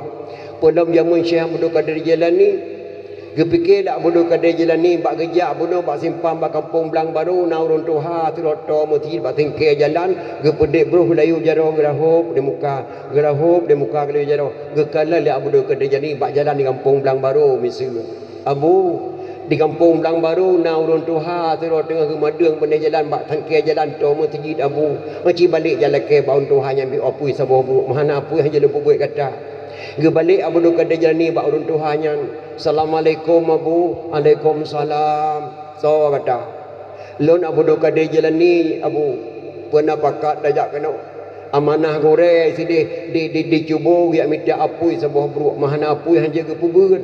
Peulom jameun Syekh Abdul Kadir Jailani, geupike lé Abdul Kadir Jailani bak geujak bunoe bak simpang bak gampông Blang Barô na ureuëng tuha sidroe toe meuseujid bak singkée jalan, geupeudeh broh layue jaroe geurahôb di muka, geurahôb di muka layue jaroe, geukalon lé Abdul Kadir Jailani bak jalan di gampông Blang Barô miseue. "Abu, di gampông Blang Barô na ureuëng tuha sidroe teungoh geumadeueng beunéh jalan bak sangkée jalan toe meuseujid Abu. Meuci balek jak lakée bak ureuëng tuha nyan bri apui saboh bruek, meuhana apui hana jeuet lôn peubuet gata." Geubalek Abdul Kadir Jailani bak ureuëng tuha nyan. "Assalamualaikum Abu." "Waalaikumsalam." "Soe gata?" "Lôn Abdul Kadir Jailani, Abu." "Peue na pakat tajak keunoe?" "Amanah gurée sideh di, di, di cubo geujak mita apui saboh bruek, meuhana apui hana jeuet geupeubeuet."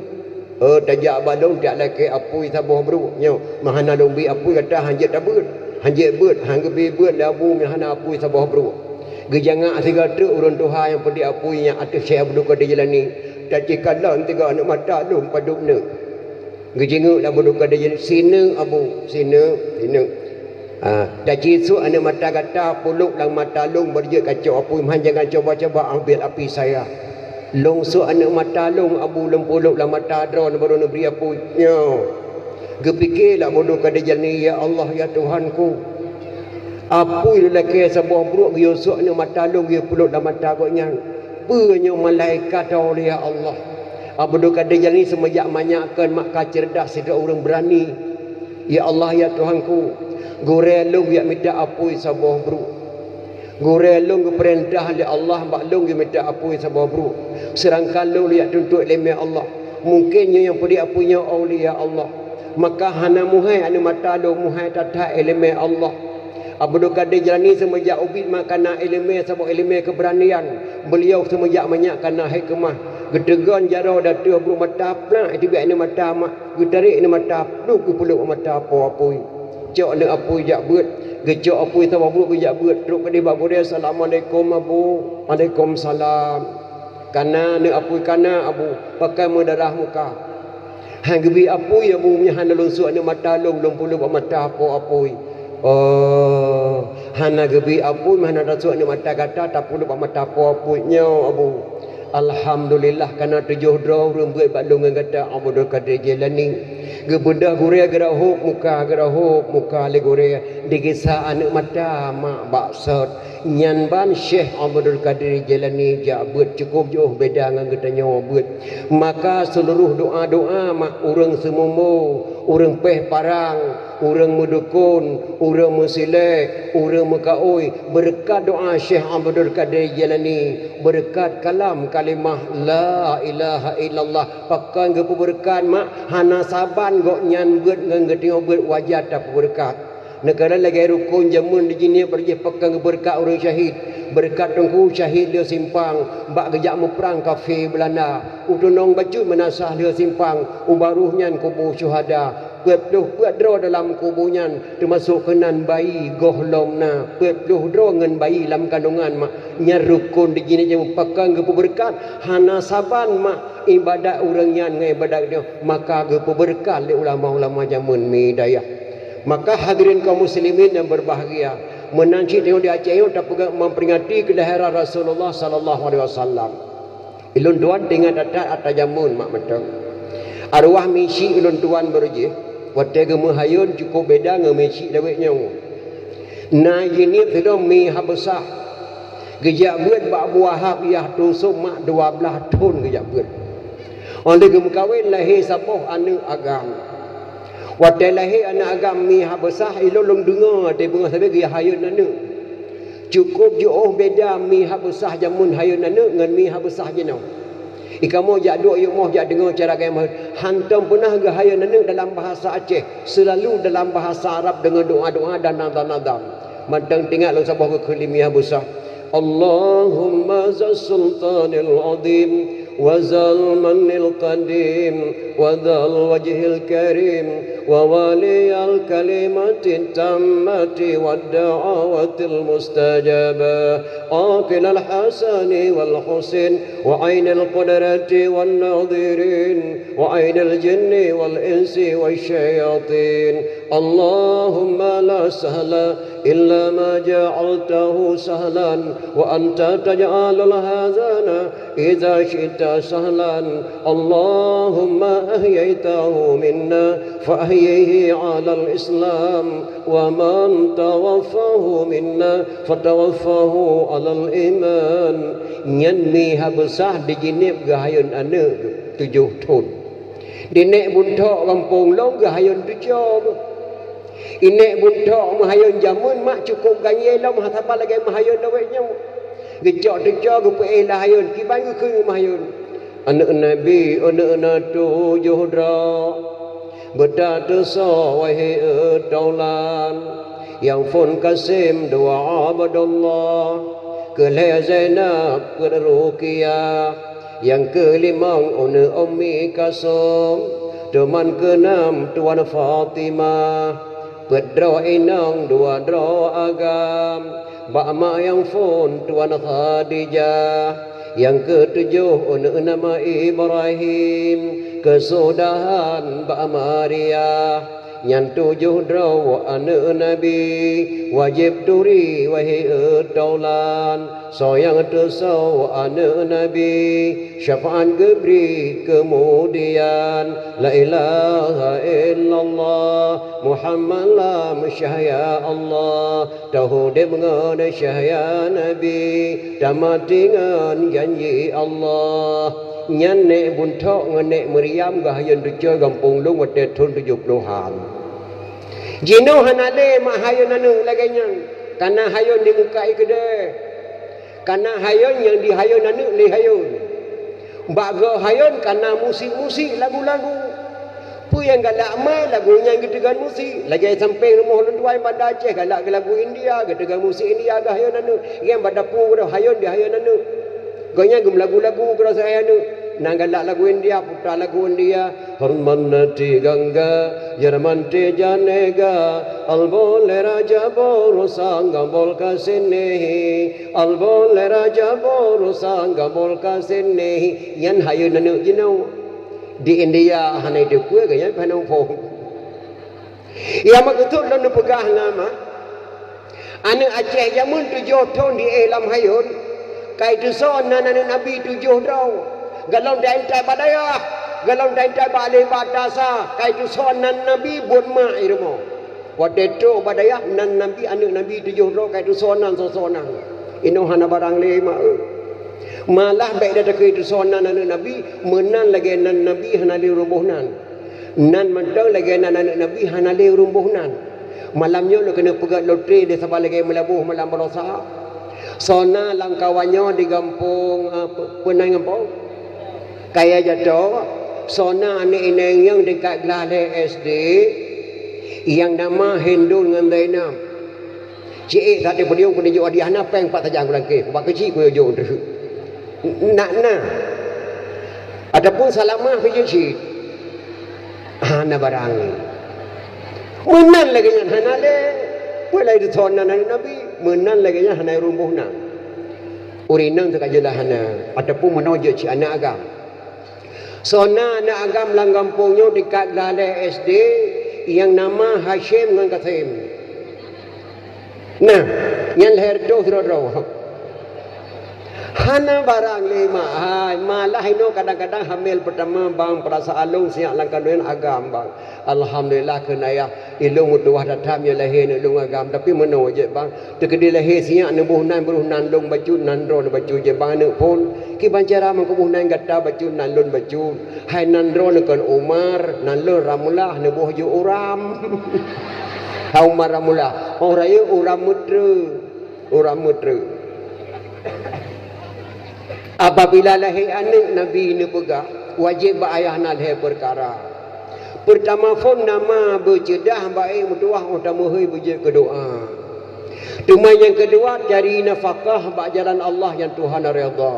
"Oh, tajak bak lôn tajak lakée apui saboh bruek nyoe, meuhana lôn bri apui gata hana jeuet tabeuet, hana jeuet beuet, hana geubri beuet lé Abu meuhana apui saboh bruek." Geujangak sigoe treuk ureuëng tuha nyang peudeh apui nyan ateueh Syekh Abdul Kadir Jailani. "Tacikalon tiga aneuëk mata lôn padub neuk." Geujingeuk lé Abdul Kadir Jailani, "Sineuk, Abu, sineuk, sineuk." "Ah, taci sôk aneuëk mata gata pulôk lam mata lôn bak jeuet kacok apui, meuhan jangan coba-coba ambil api saya." "Lôn sôk aneuëk mata lôn, Abu, lôn pulôk lam mata droeneuh baru neubri apui." Nyoe. Geupike lé Abdul Kadir Jailani, "Ya Allah, ya Tuhanku. Apui lôn lakée saboh bruek geuyue sôk aneuëk mata lôn geuyue pulôk lam mata gobnyan. Peue nyoe malaikat, ya Allah?" Abdul Kadir Jailani seumeujak manyak kheun mak ka ceureudah sidroe ureuëng beurani. "Ya Allah, ya Tuhanku, gurée lôn geujak mita apui saboh bruek. Gurée lôn geupeurintah lé Allah bak lôn geujak mita apui saboh bruek. Seudangkan lôn jak tuntot iéleumé Allah. Mungken nyoe nyang peudeh apui nyoe aulia Allah. Maka hana meuhai aneuëk mata lôn, meuhai that-that iéleumé Allah." Abdul Kadir Jailani seumeujak ubit mak kana iéleumé saboh iéleumé keubeuranian. Beuliau seumeujak manyak kana hikmah. Geuteugon jaroe di ateueh bruek mata, plak, iteubiet aneuëk mata mak. Geutarek aneuëk mata, pluek geupulôk mata po apui. Cok aneuëk apui jak beuet. Geucok apui saboh bruek geujak beuet. Trok keudeh bak gurée, "Assalamualaikum Abu." "Waalaikumsalam." "Kana aneuëk apui, kana Abu, pakon meudarah muka?" "Han geubri apui Abu, meunyoe hana lôn sôk aneuëk mata lôn, lôn pulôk bak mata po apui." "Oh, hana geubri apui, meunyoe hana tasôk aneuëk mata gata tapulôk bak mata po apui nyoe Abu." "Alhamdulillah, kana tujoh droe ureuëng beuet bak lôn ngon gata, Abdul Kadir Jailani." Geubeudôh gurée geurahôb muka, geurahôb muka lé gurée, digisa aneuëk mata mak bak sot. Nyan ban Syekh Abdul Kadir Jailani jak beuet cukôp jiôh beda ngon geutanyoe beuet. Maka seuluruh doá-doá mak ureuëng seumumbo, ureuëng péh parang, ureuëng meudukon, ureuëng meusilek, ureuëng meukaôi, beureukat doá Syekh Abdul Kadir Jailani, beureukat kalam kalimah la ilaha illallah, pakon geupeubeureukat mak, hana saban gobnyan beuet ngon geutanyoe beuet wajar tapeubeureukat. Neukalon lagée rukon jameun di Jeunieb barô jih pakon geubeureukat ureuëng syahid, beureukat teungku syahid lheueh simpang bak geujak muprang kafé Beulanda, u tunong bacut meunasah lheueh simpang, u barôh nyan kubu syuhada. Peuet ploh peuet droe dalam kubu nyan, teumasok keunan bayi gohlom na, peuet ploh droe ngon bayi lam kandongan mak. Nyan rukon di Jeunieb nyang pakon geupeubeureukat, hana saban mak ibadat ureuëng nyan ngon ibadat nyoe, maka geupeubeureukat lé ulama-ulama jameun mi dayah. Maka hadirin kaum muslimin nyang berbahagia, meunan cit tanyoe di Aceh nyoe tapeugah memperingati kelahiran Rasulullah sallallahu alaihi wasallam. Ulôn tuan teuingat that-that ata jameun mak mantong. Arwah misyik ulôn tuan beurujih, watée geumeuhayôn cukup beda ngon misyik dawét nyoe. Na jinieb sidroe mi Habeusah. Geujak beuet bak Abu Wahab yah tusok mak dua blaih thon geujak beuet. Óh lheueh geumeukawen lahé saboh aneuëk agam. Watée lahé aneuëk agam mi Habeusah, ilôn lôn deungoe watée beungoh sabe geuyahayôn aneuëk. Cukup jiôh beda mi Habeusah jameun hayôn aneuëk ngon mi Habeusah jinoe. Ikamoe jak duek yumoh jak deungoe cara gaya meuhayôn. Hantom peunah geuhayôn aneuëk dalam bahasa Aceh, seulalu dalam bahasa Arab deungon doa-doa dan nazam-nazam. Mantong teuingat lôn saboh geukheun lé mi Habeusah. Allahumma zal sultanil azim wa zal manil qadim wa zal wajhil karim wa waliyal kalimatit tammati wad da'awatil mustajabah. Aqilal hasani wal husin wa ainil qudrati wan nadirin wa ainil jinni wal insi wasyayatin. Allahumma la sahla illa ma ja'altahu sahlan wa anta taj'alul hazana idza syi'ta sahlan. Allahumma ahyaitahu minna fa ahyihi 'alal Islam wa man tawaffahu minna fatawaffahu 'alal iman. Nyan mi Habeusah di Jenéb geuhayôn aneuëk tujoh thon. Di Nèk Bunthok gampông lôn geuhayôn tujoh. Di Nèk Bunthok meuhayôn jameun mak cukup ganyée lom hana saban lagée meuhayôn dawét nyoe. Geucok tujoh geupeuéh lam hayôn, kiban geukheun meuhayôn. Aneuëk Nabi, aneuëk na tujoh droe. Beutatusoe wahé taulan, nyang phon Kasim dua Abdullah, keu lhée Zainab peuet Ruqyah, nyang keulimong aneuëk Ummi Kalsum, teuma keunam Tuan Fatimah, peuet droe inong dua droe agam, bak mak nyang phon Tuan Khadijah, nyang keutujoh aneuëk nama Ibrahim, keusudahan bak Maria. Nyan tujoh droe aneuëk Nabi, wajéb turi wahé taulan, soe nyang tusoe aneuëk Nabi, syafaat geubri keumudian. La ilaha illallah Muhammad lam syah ya Allah. Teuh udeb ngon syah ya Nabi, tamaté ngon janji Allah. Nyan Nèk Bunthok ngon Nèk Meuriam geuhayôn tujoh gampông lôn watée thon tujoh plohan. Jinoe hana lé mak hayôn aneuëk lagée nyan, kana hayôn di muka ie keudée. Kana hayôn nyang dihayôn aneuëk lé hayôn. Bak goe hayôn kana musik-musik lagu-lagu. Peue nyang galak mai lagu nyan geuteugon musik. Lagée sampéng rumoh lôn tuan Banda Aceh galak keu lagu India, geuteugon musik India geuhayôn aneuëk. Nyan bak dapu keudroe hayôn dihayôn aneuëk. Gobnyan geumeulagu-lagu keudroe seuhayôn aneuëk. Nyang galak lagu India, puta lagu India. Harman nati gangga, Jerman ti janega, albon lera jabor sang gambol ka sini. Albon lé raja boh sang gabol ka sini, nyan hayeu aneuëk jinoe. Di India hana teupeue geuh nyan hana muphom. Nyang meukeusut lôn neupeugah na ma, aneuëk Aceh jameun tujoh thon di éh lam hayôn, kai teusoe nan aneuëk Nabi tujoh droe. Gohlom taintai bak dayah, gohlom taintai bak lé bak tasa, kai teusoe nan Nabi buet mak i rumoh. Watée trok bak dayah nan Nabi, aneuëk Nabi tujoh droe kai teusoe nan soe-soe nan. Inoe hana barang lé ma eu. Malah bék data keu teusoe nan aneuëk Nabi, meunan lagée nan Nabi hana lé ureuëng boh nan. Nan mantong lagée nan aneuëk Nabi hana lé ureuëng boh nan. Malam nyoe lôn keuneuk peugét lotre lé saban lagée meulaboh malam baroesa. Soe na lam kawan nyoe di gampông, ah, pe-, peue nan gampông? Kaya jato, soe na aneuëk inong nyang tingkat glah lhée S D, nyang nama Hindun ngon Zainab. Ci ék that podium keuneuk jok hadiah na péng pat tajang kulangkeh, bak keuchik kujok teuk. Nak na. Ataupun salamah pih jeuet cit. Hana barang. Meunan lagée nyan hana lé. Peue lagée teusoe nan aneuëk Nabi, meunan lagée nyan hana ureuëng boh nan. Ureuëng inong teuka jeulaih hana, ataupun meunoe jeuet cit aneuëk agam. Soe na aneuk agam lam gampông nyoe tingkat glah lhèe S D nyang nama Hasyim ngon Kasim. Nah, nyan lhèe reutôh sidroe-droe. Hana barang lé mak, hai, malah inoe kadang-kadang hamil peutama bang, peurasaan lôn siyak lam kandungan agam bang. Alhamdulillah kheun ayah, ilôn meutuwah that-that meunyoe lahé aneuk lôn agam, tapi meunoe jeuet bang. Teukeudi lahé siyak neuboh nan, beuroh nan lôn bacut, nan droeneuh bacut jeuet bang aneuk phon. Kiban cara meukeubeuh nan gata bacut, nan lôn bacut. Hai nan droeneuh kon Umar, nan lôn Ramlah, neuboh jeuet Uram. Hai Umar Ramlah, oh rayeuk Uram Meutre. Uram Meutre. Apabila lahé aneuk Nabi neupeugah, wajéb bak ayah na lhèe peukara. Peurtama phon nama beuceudah baék meutuwah óh tameuhôi beujeuet keu doa. Teuma nyang keudua cari nafakah bak jalan Allah nyang Tuhan redha.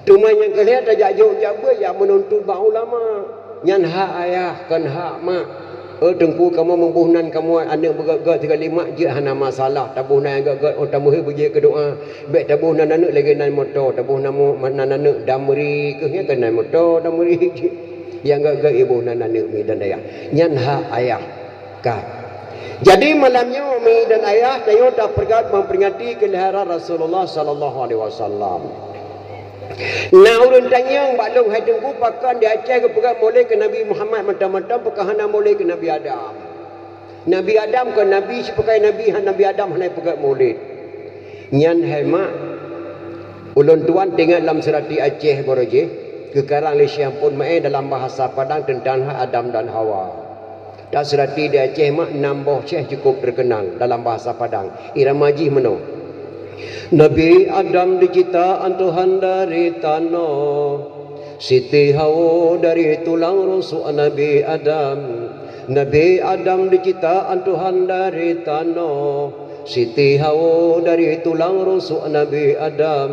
Teuma nyang keulhèe tajak jok jak beuet jak meununtut bak ulama. Nyan hak ayah kon hak mak. Eh teungku kamoe meuboh nan kamoe aneuk beugét-gét sigoe lé mak jeuet hana masalah. Taboh nan nyang gét-gét óh tameuhôi beujeuet keu doa. Bèk taboh nan aneuk lagèe nan moto, taboh nan mo-, nan aneuk Damri keuh nyan keu nan moto Damri. Nyang gét-gét iboh nan aneuk mi dan ayah. Nyan hak ayah. Ka. Jadi malam nyoe mi dan ayah tanyoe tapeugét memperingati kelahiran Rasulullah sallallahu alaihi wasallam. Na ureueng tanyong bak lôn hai teungku pakon di Aceh geupeugét mulod keu Nabi Muhammad mantong-mantong pakon hana mulod keu Nabi Adam. Nabi Adam kon nabi sipakai nabi, Nabi Adam hana peugét mulod. Nyan hai mak, ulôn tuan teuingat lam seurati Aceh baroe jih, geukarang lé Syekh Ampon Maé dalam bahasa Padang teuntang hak Adam dan Hawa. Taseurati di Aceh mak nam boh syekh cukup teukeunal dalam bahasa Padang. Irama jih meunoe. Nabi Adam diciptaan Tuhan dari tanoh. Siti Hawa dari tulang rusuk Nabi Adam. Nabi Adam diciptaan Tuhan dari tanoh. Siti Hawa dari tulang rusuk Nabi Adam.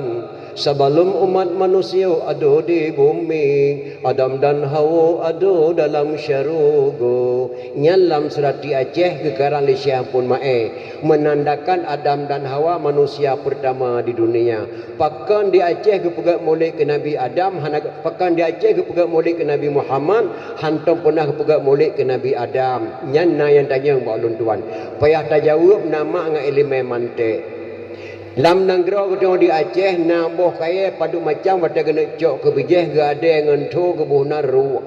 Sabalom umat manusia ado di bumi, Adam dan Hawa ado dalam syeuruga. Nyan lam seurati Aceh geukarang lé Syekh Ampon Maé, meunandakan Adam dan Hawa manusia peurtama di dunia. Pakon di Aceh geupeugét mulod keu Nabi Adam, hana, pakon di Aceh geupeugét mulod keu Nabi Muhammad, hantom peunah geupeugét mulod keu Nabi Adam. Nyan na nyang tanyong bak ulôn tuan. Payah tajaweueb na mak ngon ileumèe mantek. Lam nanggroe geutanyoe di Aceh na boh kayèe padub macam watèe geuneuk cok keu bijèh geuadèe ngon tho geuboh nan ruek,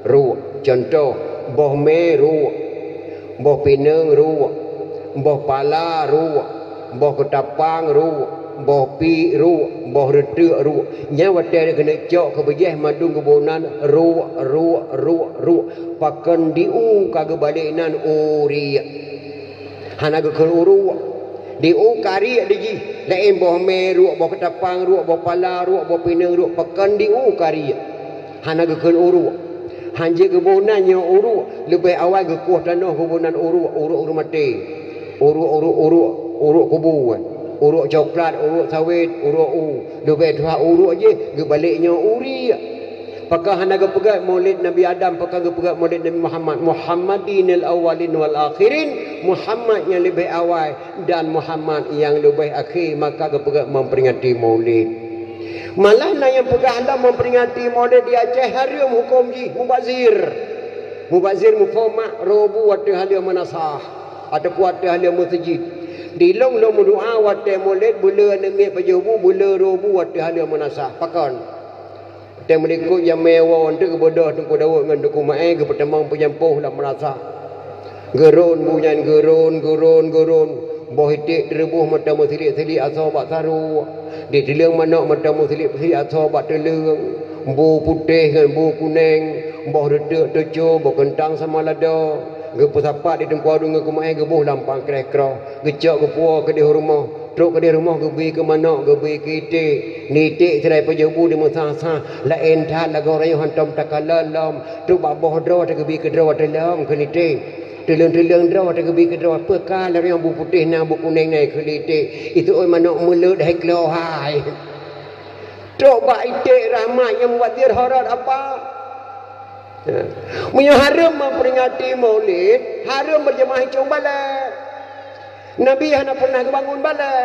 ruek. Cuntoh, boh mè ruek, boh pineung ruek, boh pala ruek, boh keutapang ruek, boh piek ruek, boh reuteuek ruek. Nyan watèe geuneuk cok keu bijèh mandum geuboh nan ruek, ruek, ruek, ruek. Pakon di u ka geubalek nan u riek. Hana geukheun u ruek. Di u ka riek di jih. Laén boh mè ruek, boh keutapang ruek, boh pala ruek, boh pineung ruek, pakon di u ka riek. Hana geukheun u ruek. Hanjeuet geuboh nan nyoe u ruek, leubeh awai geukueh tanoh geuboh nan u ruek, u ruek ureueng maté. U ruek, u ruek, u ruek, u ruek kubu, eh. U ruek coklat, u ruek sawét, u ruek u. Leubeh tuha u ruek jih geubalek nyoe u riek. Pakon hana geupeugét mulod Nabi Adam, pakon geupeugét mulod Nabi Muhammad? Muhammadinil awwalin wal akhirin, Muhammad nyang leubeh awai dan Muhammad nyang leubeh akhé, maka geupeugét memperingati mulod. Malah na nyang peugah lom memperingati mulod di Aceh hareuem huköm jih, mubazir. Mubazir muphom mak, roh bu ateueh haleue meunasah ataupun ateueh haleue meuseujid. Di lôn lôn meudoa watèe mulod, beuleu aneuk miet pajoh bu, beuleu roh bu ateueh haleue meunasah. Pakon? Watèe meulikot jamèe woe, eunteuk geubeudôh Teungku Daud ngon Teungku Maé geupeutamong peujampôh lam meunasah. Geuron bu nyan, geuron, geuron, geuron. Boh iték teureubôh mantong meusilik-silik asoe bak saroe. Di teuleueng manok mantong meusilik-silik asoe bak teuleueng. Bu putéh ngon bu kunèng, boh reuteuek teuco, boh keuntang sama lada. Geupeusapat di Teungku Daud ngon Teungku Maé geuboh lam pangkreh kroh. Geucok geupuwoe keudéh u rumoh. Trok keudéh rumoh geubri keu manok, geubri keu iték. Ni iték sidroe pajoh bu dimeusah-sah, laén that lagoe rayeuk hantom takalon lom. Trok bak boh droe tageubri keu droe teulông keu ni iték. Teulông-teulông droe tageubri keu droe, peue ka lom nyang bu putéh na bu kunèng na keu ni iték. Itu oi manok meuleuet hai klo hai. Trok bak iték rahmat nyang mubazir horot apa? Ya. Meunyoe hareuem memperingati Maulid, hareuem berjamaah di cong balè. Nabi hana pernah geubangun balè.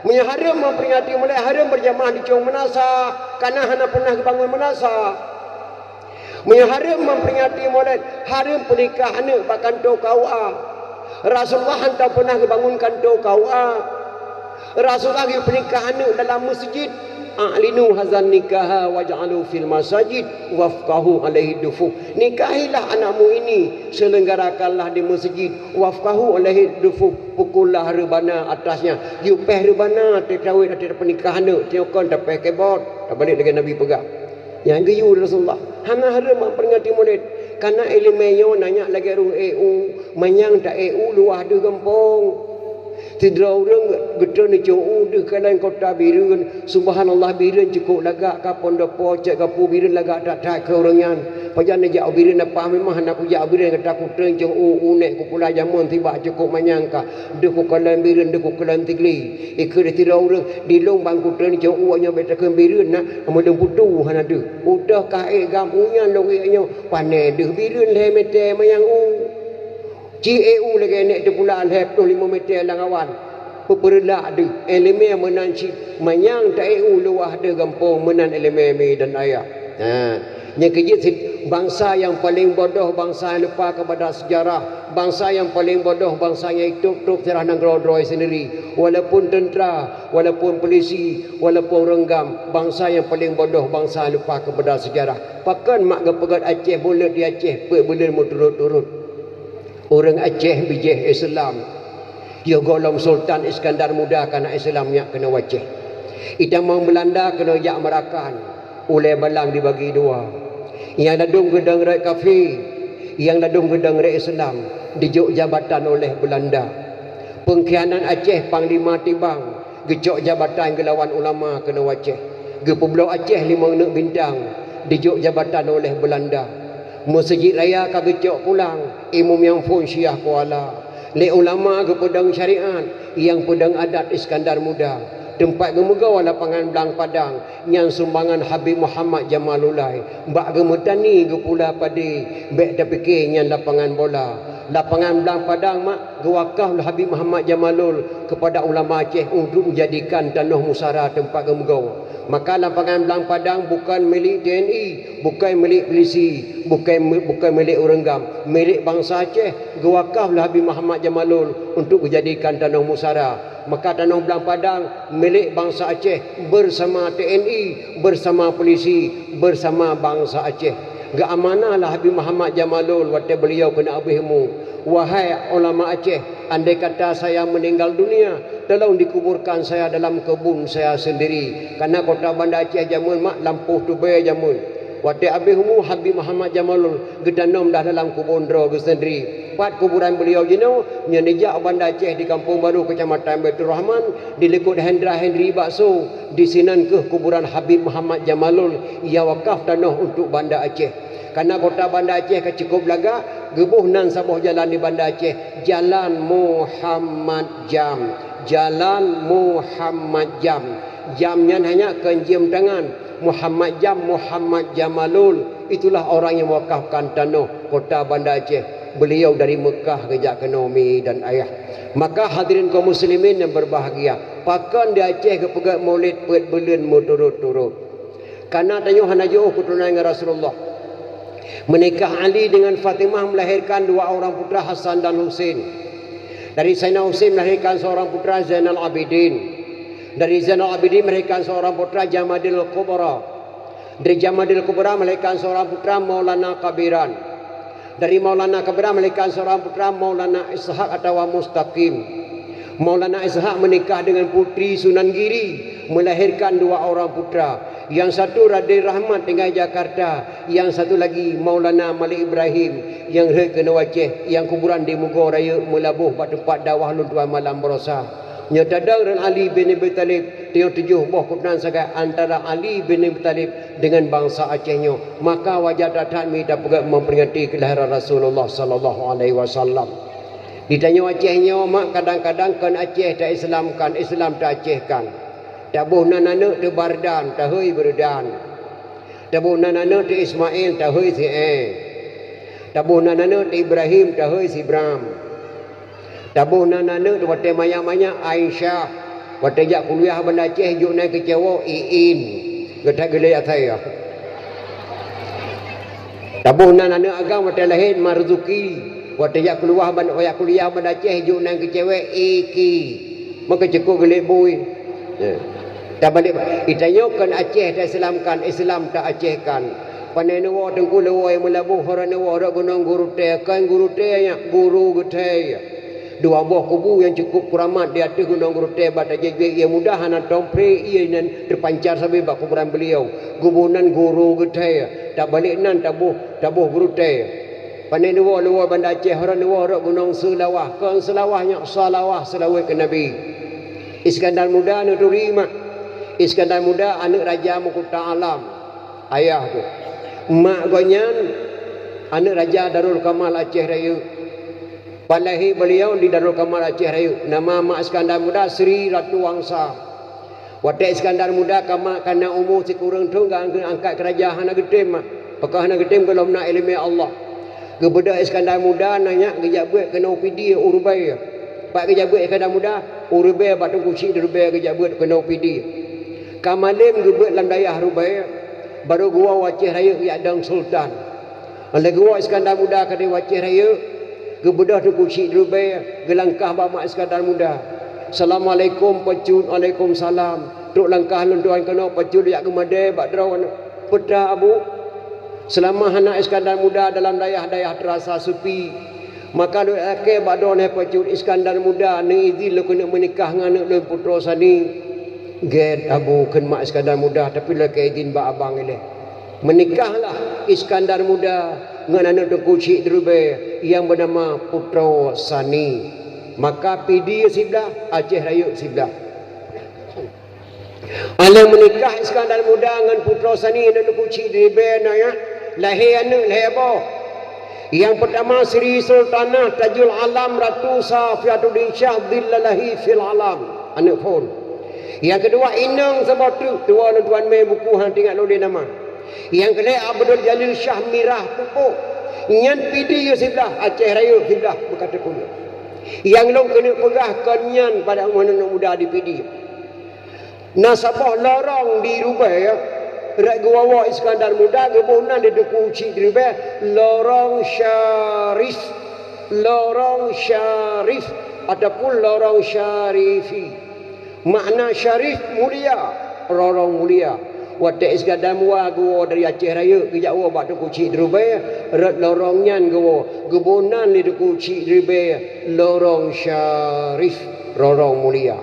Meunyoe hareuem memperingati Maulid, hareuem berjamaah di cong meunasah, kana hana pernah geubangun meunasah. Meunyoe hareuem memperingati Maulid, hareuem peunikah aneuk bak kantô K U A. Rasulullah hantom peunah geubangun kantô K U A. Rasulullah geupeunikah aneuk dalam meuseujid. "A'linu hazan nikaha waj'alu fil masajid wafqahu alaihi dufu." Nikahilah anakmu ini, selenggarakanlah di meuseujid. "Wafqahu alaihi dufu," pukullah reubana atasnya. Yue péh reubana teucawét ateueh peunikah aneuk, teuh kon tapéh keyboard. Tabalek lagée Nabi peugah. Nyang geuyue Rasulullah, hana hareuem memperingati Maulid. Kana iéleumé nyoe na nyak lagée ureuëng ék u, manyang ta ék u luwah deuh gampông. Sidroe ureuëng geutreun icong u deuh kalon kota Bireuen. Subhanallah, Bireuen cukôp lagak ka pondok po cek gapu Bireuen lagak that-that keu ureuëng nyan. Pajan neujak u Bireuen apa memang hana kujak u Bireuen gata kutreun icong u, u nék kupula jameun sibak cukôp manyang ka. Deuh kukalon Bireuen, deuh kukalon Tigli. Ikeu di sidroe ureuëng, di lôn ban kutreun icong u nyoe bék takheun Bireuen na, meudeueng putu hana deuh. Udah ka ék gam u nyan lôn ék nyoe, pané deuh Bireuen lhée meter manyang u. Ci ék u lagée nék teupula lhée ploh limong meter lam awan. Peupeureulak deuh, iéleumé meunan cit, manyang ta ék u luwah deuh gampông meunan iéleumé mi dan ayah. Ha, nyang keujeuet cit, bansa nyang paleng bodoh, bansa nyang lupa kepada sejarah. Bansa nyang paleng bodoh, bansa nyang itôb-tôb sejarah nanggroe droe sendiri. Walaupun teuntera, walaupun polisi, walaupun ureuëng gam, bansa nyang paleng bodoh, bansa lupa kepada sejarah. Pakon mak geupeugét Aceh buleuen di Aceh peuet buleuen meuturot-turot? Ureuëng Aceh bijéh Islam. Yoh gohlom Sultan Iskandar Muda kana Islam nyak keunoe Aceh. Itamong Beulanda keunoe jak meurakan. Ulée balang dibagi dua. Nyang ladôm geudong rot kafé, nyang ladôm geudong rot Islam, dijok jabatan oleh Beulanda. Peungkhianat Aceh Panglima Tibang geucok jabatan geulawan ulama keunoe Aceh. Geupeubloe Aceh limong neuk bintang, dijok jabatan oleh Beulanda. Meuseujid raya ka geucok pulang, imum nyang phon Syiah Kuala. Lé ulama geupeudong syariat, nyang peudong adat Iskandar Muda. Teumpat geumeugoe lapangan Blang Padang, nyan sumbangan Habib Muhammad Jamalullail. Bak geumeutani geupula padé, bék tapike nyan lapangan bola. Lapangan Blang Padang mak geuwakaf lé Habib Muhammad Jamalul keupada ulama Aceh untuk dijadikan tanoh musara teumpat geumeugoe. Maka lapangan Blang Padang bukan milék T N I, bukan milék polisi, bukan, bukan milék ureuëng gam, milék bansa Aceh, geuwakaf lé Habib Muhammad Jamalul untuk dijadikan tanoh musara. Maka tanoh Blang Padang milék bansa Aceh bersama T N I, bersama polisi, bersama bansa Aceh. Geuamanah lé Habib Muhammad Jamalul watée beuliau keuneuk abéh umu. Wahai ulama Aceh, andai kata saya meninggal dunia, tolong dikuburkan saya dalam kebun saya sendiri. Karena kota Banda Aceh jameun mak lampôh tubée jameun. Watée abéh umu Habib Muhammad Jamalul geutanom dah dalam kubon droe geuh sendiri. Pat kuburan beuliau jinoe? Nyan neujak u Banda Aceh di Kampung Baru, Kecamatan Baiturrahman, di likot Hendra Henry Bakso. Disinan keuh kuburan Habib Muhammad Jamalul nyang wakaf tanoh untuk Banda Aceh. Karena kota Banda Aceh ka cukup lagak, geuboh nan saboh jalan di Banda Aceh, Jalan Muhammad Jam. Jalan Muhammad Jam. Jam nyan hanya kon jam tangan. Muhammad Jam, Muhammad Jamalul, itulah orang yang mewakafkan tanoh kota Banda Aceh. Beliau dari Mekah geujak keunoe mi dan ayah. Maka hadirin kaum muslimin yang berbahagia, pakon di Aceh geupeugét Maulid peuet buleuen meuturot-turot? Karena tanyoe hana jiôh keuturonan ngon Rasulullah. Menikah Ali dengan Fatimah melahirkan dua orang putra, Hasan dan Husein. Dari Sayyidina Husein melahirkan seorang putra, Zainal Abidin. Dari Zainal Abidin melahirkan seorang putra, Jamadil Kubra. Dari Jamadil Kubra melahirkan seorang putra, Maulana Kabiran. Dari Maulana Kabiran melahirkan seorang putra, Maulana Ishak atawa Mustaqim. Maulana Ishak menikah dengan putri Sunan Giri, melahirkan dua orang putra. Yang satu Raden Rahmat tinggal Jakarta, yang satu lagi Maulana Malik Ibrahim yang rhot keunoe Aceh, yang kuburan di Mugo Rayeuk Meulaboh bak teumpat dakwah lôn tuan malam baroesa. Nyoe tadong rot Ali bin Abi Thalib, tanyoe tujoh boh keuturonan sagai antara Ali bin Abi Thalib dengan bansa Aceh nyoe. Maka wajar that-that mita peugét memperingati kelahiran Rasulullah sallallahu alaihi wasallam. Di tanyoe Aceh nyoe mak kadang-kadang kon Aceh ta-Islamkan, Islam ta-Acehkan. Taboh nan aneuk teuh Bardan, tahôi Beureudan. Taboh nan aneuk teuh Ismail, tahôi si E. Taboh nan aneuk teuh Ibrahim, tahôi si Bram. Taboh nan aneuk teuh watée manyak-manyak Aisyah. Watée jak kuliah Banda Aceh jok nan keucewoe Iin. Gata geulée asai ya. Taboh nan aneuk agam watée lahé Marzuki, watée jak keuluwa ban, jak kuliah Banda Aceh, jok nan keu cewek Eki. Maka cukôp geulék bui. Ya. Tabalek, itanyoe kon Aceh taislamkan, Islam ta-Acehkan. Pane neuwoe Teungku Lewoe Meulaboh, hora neuwoe rot gunong Gurutée, kon Gurutée nyan, Guru Geuthée. Dua boh kubu nyang cukôp keuramat di ateueh gunong Gurutée, bak tajeuet-jeuet ié muda hana tom pré ié nyan teupancar sabe bak kuburan beuliau. Kubu nan Guru Geuthée, tabalek nan taboh, taboh Gurutée. Pane neuwoe, neuwoe Banda Aceh, hora neuwoe rot gunong Seulawah, kon Seulawah nyan Salawah, seulaweuet keu Nabi. Iskandar Muda neuturi mak. Iskandar Muda aneuk raja Meukuta Alam. Ayah tu. Mak gobnyan aneuk raja Darul Kamal Aceh Rayeuk. Pat lahé beuliau di Darul Kamal Aceh Rayeuk. Nama mak Iskandar Muda Sri Ratu Wangsa. Watée Iskandar Muda kama kana umu sikureueng thon geuangkat keu raja hana geutem mak. Pakon hana geutem gohlom na iéleumé Allah. Geubeudôh Iskandar Muda nyan geujak beuet keunoe Pidie u Rubée. Pat geujak beuet Iskandar Muda, u Rubée bak Teungku Chik di Rubée geujak beuet keunoe Pidie. Ka malem geubeuet lam dayah Rubée, barô geuwoe u Aceh Rayeuk jak dong sultan. Óh lheueh geuwoe Iskandar Muda keudeh u Aceh Rayeuk, geubeudôh Teungku Chik di Rubée, geulangkah bak mak Iskandar Muda. "Assalamualaikum Pak Cut." "Waalaikumsalam." "Trok langkah lôn tuan keunoe Pak Cut jak geumadée bak droeneuh." "Peue teuma Abu?" "Seulama hana Iskandar Muda dalam dayah-dayah teurasa seupi. Maka lôn lakée bak droeneuh Pak Cut, Iskandar Muda neuizin lôn keuneuk meunikah ngon aneuk lôn Putroe Sani." "Gét Abu," kheun mak Iskandar Muda, "tapi lakée izin bak abang ilée." Meunikahlah Iskandar Muda ngon aneuk Teungku Chik di Rubée nyang beunama Putroe Sani. Maka Pidie siblah, Aceh Rayeuk siblah. Óh lheueh meunikah Iskandar Muda ngon Putroe Sani aneuk Teungku Chik di Rubée nyan, lahé aneuk lhée boh. Nyang peutama Sri Sultanah Tajul Alam Ratu Safiatuddin Syah Dhillalahi fil Alam, aneuk phon. Nyang keudua inong saboh teuk, tuwoe lôn tuan mé buku hana teuingat lôn lé nama. Nyang keulhée Abdul Jalil Syah Mirah Pupuk. Nyan Pidie siblah, Aceh Rayeuk siblah, beuka teupeue. Nyang lôn keuneuk peugah kon nyan bak aneuk muda di Pidie. Na saboh lorong di Rubée, rot geuwoe Iskandar Muda geuboh nan lé Teungku Chik di Rubée, Lorong Syarif, Lorong Syarif, ataupun Lorong Syarifi. Makna syarif mulia, lorong mulia. Watée Iskandar Muda geuwoe dari Aceh Rayeuk geujak woe bak Teungku Chik di Rubée, rot lorong nyan geuwoe, geuboh nan lé Teungku Chik di Rubée, Lorong Syarif, lorong mulia.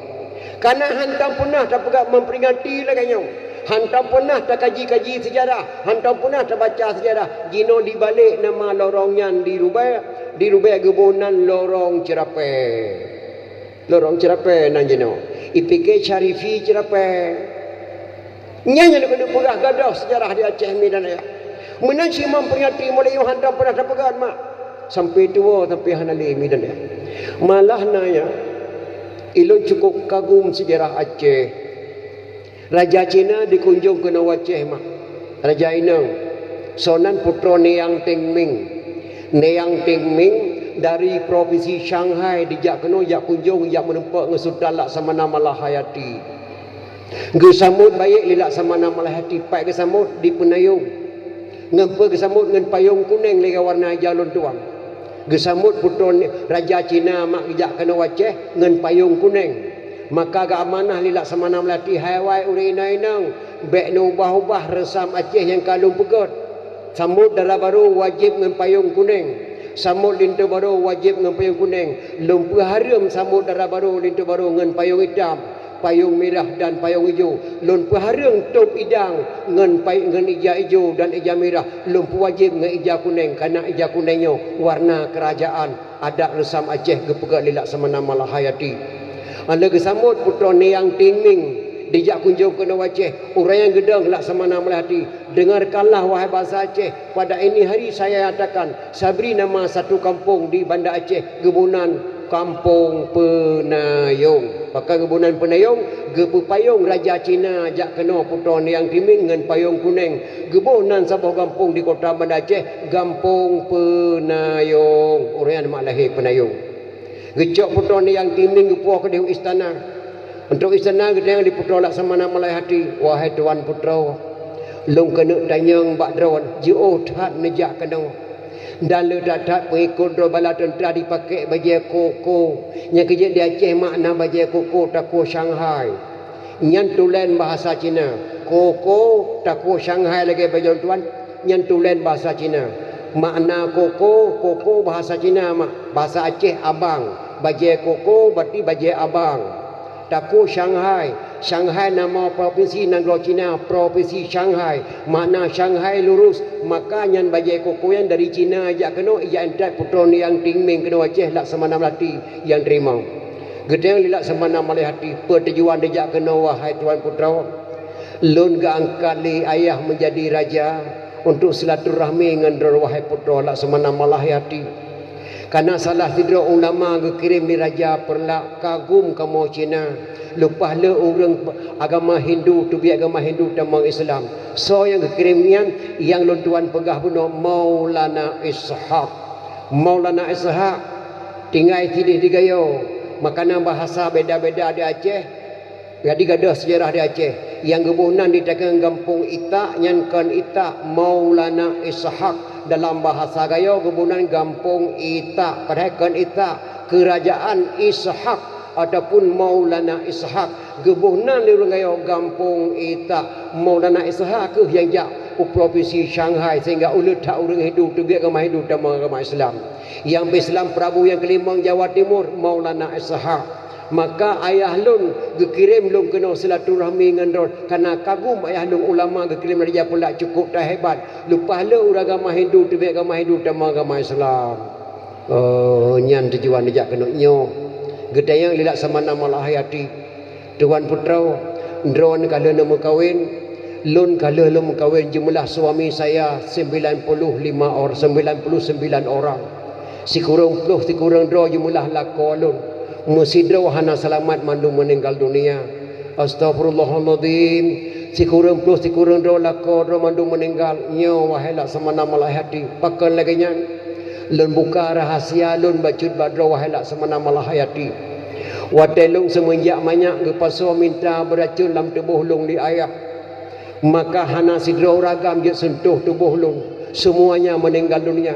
Kana hantom peunah tapeugah memperingati lagée nyoe. Hantom peunah takaji-kaji seujarah, hantom peunah tabaca seujarah. Jinoe dibalek nama lorong nyan di Rubée, di Rubée geuboh nan Lorong Ceurapée. Lorong Ceurapée nan jinoe. Ipike Syarifi Ceurapée. Nyan nyang keuneuk peugah gadôh seujarah di Aceh midan ayah. Meunan cit memperingati mulai nyoe hantom peunah tapeugah mak. Sampai tuwoe sampai hana lé midan ayah. Malah na nyan, ilôn cukup kagum seujarah Aceh. Raja Cina dikunjong keunoe u Aceh mak. Raja inong, soe nan putroe Niang Tingming. Niang Tingming dari provinsi Shanghai dijak keunoe jak kunjong jak meurumpok ngon Sultan Laksamana Malahayati. Geusamot bayeuk lé Laksamana Malahayati, pat geusamot di peunayong. Ngon peue geusamot? Ngon payong kuneng lagée warna ija lôn tuan. Geusamot putroe Raja Cina mak geujak keunoe u Aceh ngon payong kuneng. Maka geuamanah lé Laksamana Malahayati, "Hai wahai ureuëng inong-inong, bék neuubah-ubah reusam Aceh nyang ka lôn peugét. Sambot dara barô wajéb ngon payong kuneng. Sambot linto barô wajéb ngon payong kuneng. Lôn peuhareuem sambot dara barô linto barô ngon payong itam, payong mirah dan payong ijo. Lôn peuhareuem tôb idang ngon pai-, ngon ija ijo dan ija mirah. Lôn peuwajéb ngon ija kuneng, kana ija kuneng nyoe warna keurajeuen." Adat reusam Aceh geupeugét lé Laksamana Malahayati. Óh lheueh geusambot putroe Niang Tingming dijak kunjong keunoe u Aceh, ureuëng nyang geudong Laksamana Malahayati, "Dengarkanlah, wahai bansa Aceh, pada ini hari saya nyatakan, saya beri nama satu kampung di Banda Aceh, geuboh nan Kampung Peunayong." Pakon geuboh nan Peunayong? Geupeupayong Raja Cina jak keunoe putroe Niang Tingming ngon payong kuneng. Geuboh nan saboh gampông di kota Banda Aceh, Gampông Peunayong. Ureuëng nyan mak lahé Peunayong. Geucok putroe Niang Tingming geupuwoe keudeh u istana. Óh trok istana geutanyong lé putroe Laksamana Malahayati, "Wahai tuan putroe, Lôn keuneuk tanyong bak droe, jiôh that neujak keunoe. Dan le that-that peungikot droe bala teuntra jipakék bajée koko. Nyang keujeuet di Aceh makna bajée koko takue Shanghai. Nyan tulen bahasa Cina. Koko takue Shanghai lagée bajée tuan, nyan tulen bahasa Cina. Makna koko, koko bahasa Cina mak, bahasa Aceh abang. Bajée koko berarti bajée abang. Takue Shanghai. Shanghai nama provinsi nanggroe Cina, provinsi Shanghai. Makna Shanghai lurus. Maka nyan bajée koko nyan dari Cina jak keunoe, ijak intat putroe Niang Tingming keunoe Aceh Laksamana Melati nyang teurimong. Geutanyong lé Laksamana Malai Hati, peue tujuan dijak keunoe wahai tuan putroe? Lôn geuangkat lé ayah meujadi raja untuk silaturahmi ngon droe wahai putroe Laksamana Malai Hati. Kana salah sidroe ulama geukirém lé raja Peureulak, kagum kamoe Cina, leupah le ureuëng agama Hindu teubiet agama Hindu tamong Islam. Soe nyang geukirém nyan? Nyang lôn tuan peugah bunoe, Maulana Ishak. Maulana Ishak tinggai sideh di Gayo, makana bahasa beda-beda di Aceh. Jadi gadoh seujarah di Aceh. Nyang geuboh nan di takheun gampông Itak nyan kon Itak, Maulana Ishak. Dalam bahasa Gayo geuboh nan gampông Itak, padahai kon Itak, Keurajaan Ishak ataupun Maulana Ishak. Geuboh nan lé ureuëng Gayo gampông Itak. Maulana Ishak kheueh nyang jak u provinsi Shanghai sehingga uleut that ureuëng Hindu teubiet agama Hindu tamong agama Islam. Nyang Islam Prabu nyang keulimong Jawa Timur, Maulana Ishak. Maka ayah lôn geukirém lôn keunoe silaturahmi ngon droe, kana kagum ayah lôn ulama geukirém raja Peureulak cukup that hebat. Leupah le ureuëng agama Hindu teubiet agama Hindu tamong agama Islam. Oh, nyan tujuan dijak keunoe nyoe. Geutanyong lé Laksamana Malai Hati, tuan putroe, droeneuh ka lheueh neumeukawen, lôn ka lheueh lôn meukawen, jumlah suami saya sembilan puluh lima or-, sembilan puluh sembilan orang. Sikureueng ploh sikureueng droe jumlah lakoe lôn. Meusidroe hana seulamat mandum meuninggal dunia. Astaghfirullahalazim. Sikureueng ploh sikureueng droe lakoe droe mandum meuninggal. Nyoe wahai Laksamana Malai Hati. Pakon lagée nyan? Lôn buka rahasia lôn bacut bak droe wahai Laksamana Malai Hati. Watée lôn seumeunjak manyak geupasoe minta beuracon lam tuboh lôn lé ayah. Maka hana sidroe ragam jeuet seuntoh tuboh lôn, seumuanya meuninggal dunia.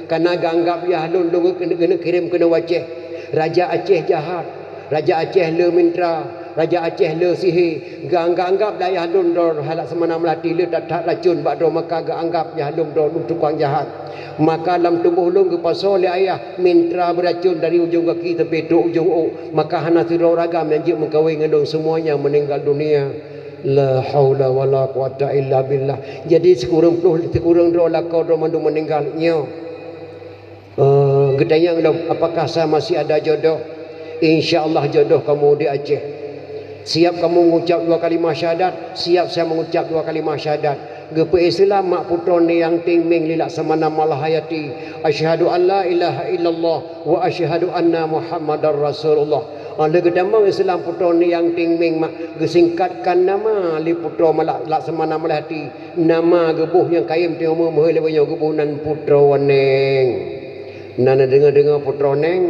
Kana geuanggab yah lôn, lôn geuneuk kirém keunoe Aceh. Raja Aceh jahat, raja Aceh le mintra, raja Aceh le sihé. Geuanggab-anggab lé ayah lôn droe Laksamana Melati le that-that racon bak droe, maka geuanggab yah lôn droe lôn tukang jahat. Maka lam tuboh lôn geupasoe lé ayah mintra beuracon dari ujong gaki sampai trok ujong ôk. Maka hana sidroe ragam nyang jeuet meukawen ngon lôn, seumuanya meuninggal dunia. La haula wala quwata illa billah. Jadi sikureueng ploh, sikureueng droe lakoe droe mandum meuninggal. Nyoe, eh, geutanyong lom, apakah saya masih ada jodoh? Insya Allah jodoh kamu di Aceh. Siap kamu mengucap dua kalimah syahadat? Siap saya mengucap dua kalimah syahadat. Geupeu Islam mak putroe Niang Ting Ming lé Laksamana Malahayati. Asyhadu an la ilaha illallah wa asyhadu anna Muhammadar Rasulullah. Ah, lheueh geutamong Islam putroe Niang Ting Ming mak, geusingkatkan nama lé putroe Malak-, Laksamana Malahayati. Nama geuboh nyang kayém teungoh meuhôi lé nyoe geuboh nan Putroe Neng. Na neudeungoe-deungoe Putroe Neng?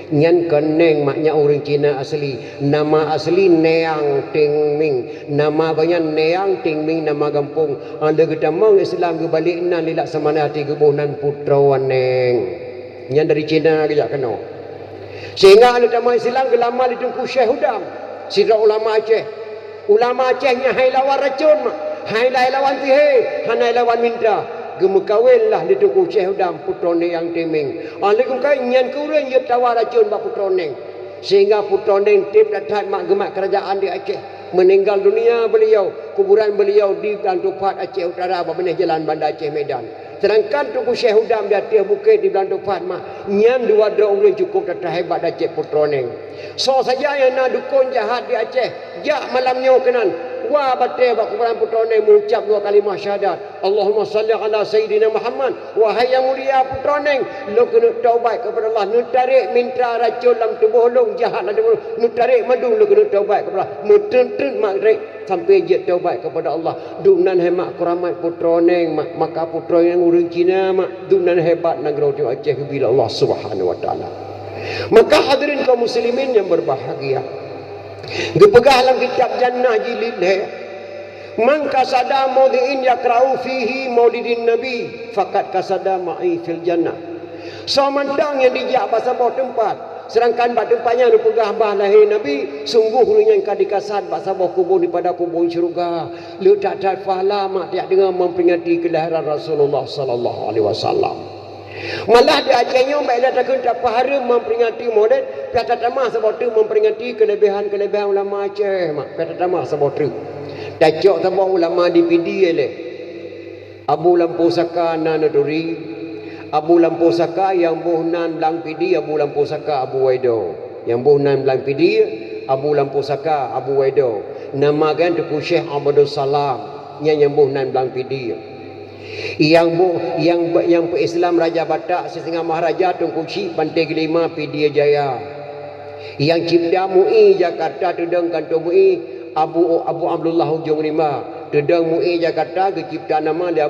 Nyan kon Neng mak, nyan ureuëng Cina asli. Nama asli Niang Ting Ming. Nama gobnyan Niang Ting Ming nama gampông. Ah, lheueh geutamong Islam geubalek nan lé Laksamana Malahayati geuboh nan Putroe Neng. Nyan dari Cina geujak keunoe. Sehingga lheueh tamong Islam geulama lé Teungku Syekh Hudam, sidroe ulama Aceh. Ulama Aceh nyan hai lawan racon mak, hai lawan sihé, hana lawan mintra. Geumeukawen lah lé Teungku Syekh Hudam putroe Niang Ting Ming. Ah, lheueh geumeukawen nyan keuh ureuëng jeuet tawa racon bak Putroe Neng. Sehingga Putroe Neng treb that-that mak geumat keurajaan di Aceh. Meuninggal dunia beliau, kuburan beliau di Blang Tupat Aceh Utara, bak binéh jalan Banda Aceh Medan. Sedangkan Teungku Syekh Hudam di ateueh bukét di Blang Tupat mak, nyan dua droe ureuëng cukup that-that hebat di Aceh Putroe Neng. Soe saja nyang na dukon jahat di Aceh, jak malam nyoe keunan, wa batée bak kuburan Putroe Neng meuucap dua kalimah syahadat, Allahumma salli ala Sayyidina Muhammad. Wahai nyang mulia Putroe Neng, lôn keuneuk taubat keupada Allah, neutarek mintra racon lam tuboh lôn, jahat lam tuboh lôn, neutarek mandum, lôn keuneuk taubat keupada Allah. Meutreun-treun mak trek sampai jeuet taubat keupada Allah. Dumnan hai mak keuramat Putroe Neng mak, maka Putroe Neng ureuëng Cina mak, dumnan hebat nanggroe Aceh geubri lé Allah Subhanahu wa Taala. Maka hadirin kaum muslimin yang berbahagia, geupeugah lam kitab Jannah jilid lhée, "Man qasada maudhi'in yaqra'u fihi maulidin nabi, faqad qasada ma'i fil jannah." Soe mantong nyang jijak bak saboh teumpat, seudangkan bak teumpat nyan neupeugah bah lahé Nabi, sunggoh ureuëng nyan ka jikasad bak saboh kubun daripada kubun syeuruga. Le that-that pahala mak tiak deungoe memperingati keulahiran Rasulullah sallallahu alaihi wasallam. Malah di Aceh nyoe bèk lé takheun tapeuhareuem memperingati Maulid, pih tatamah saboh treuk memperingati keuleubehan-keuleubehan ulama Aceh, mak, pih tatamah saboh treuk. Tacok saboh ulama di Pidie lé. Abu Lampôh Saka na neuturi. Abu Lampôh Saka nyang boh nan Blang Pidie, Abu Lampôh Saka Abu Waido. Nyang boh nan Blang Pidie, Abu Lampôh Saka Abu Waido. Nama geuh Teungku Syekh Abdul Salam, nyan nyang boh nan Blang Pidie. Nyang boh, nyang, nyang peuislam Raja Batak Sisingamangaraja Teungku Chik Panté Geulima Pidie Jaya. Nyang cipta MUI Jakarta teudong kantô MUI Abu, Abu Abdullah Ujong Rimba. Teudong MUI Jakarta geucipta nama lé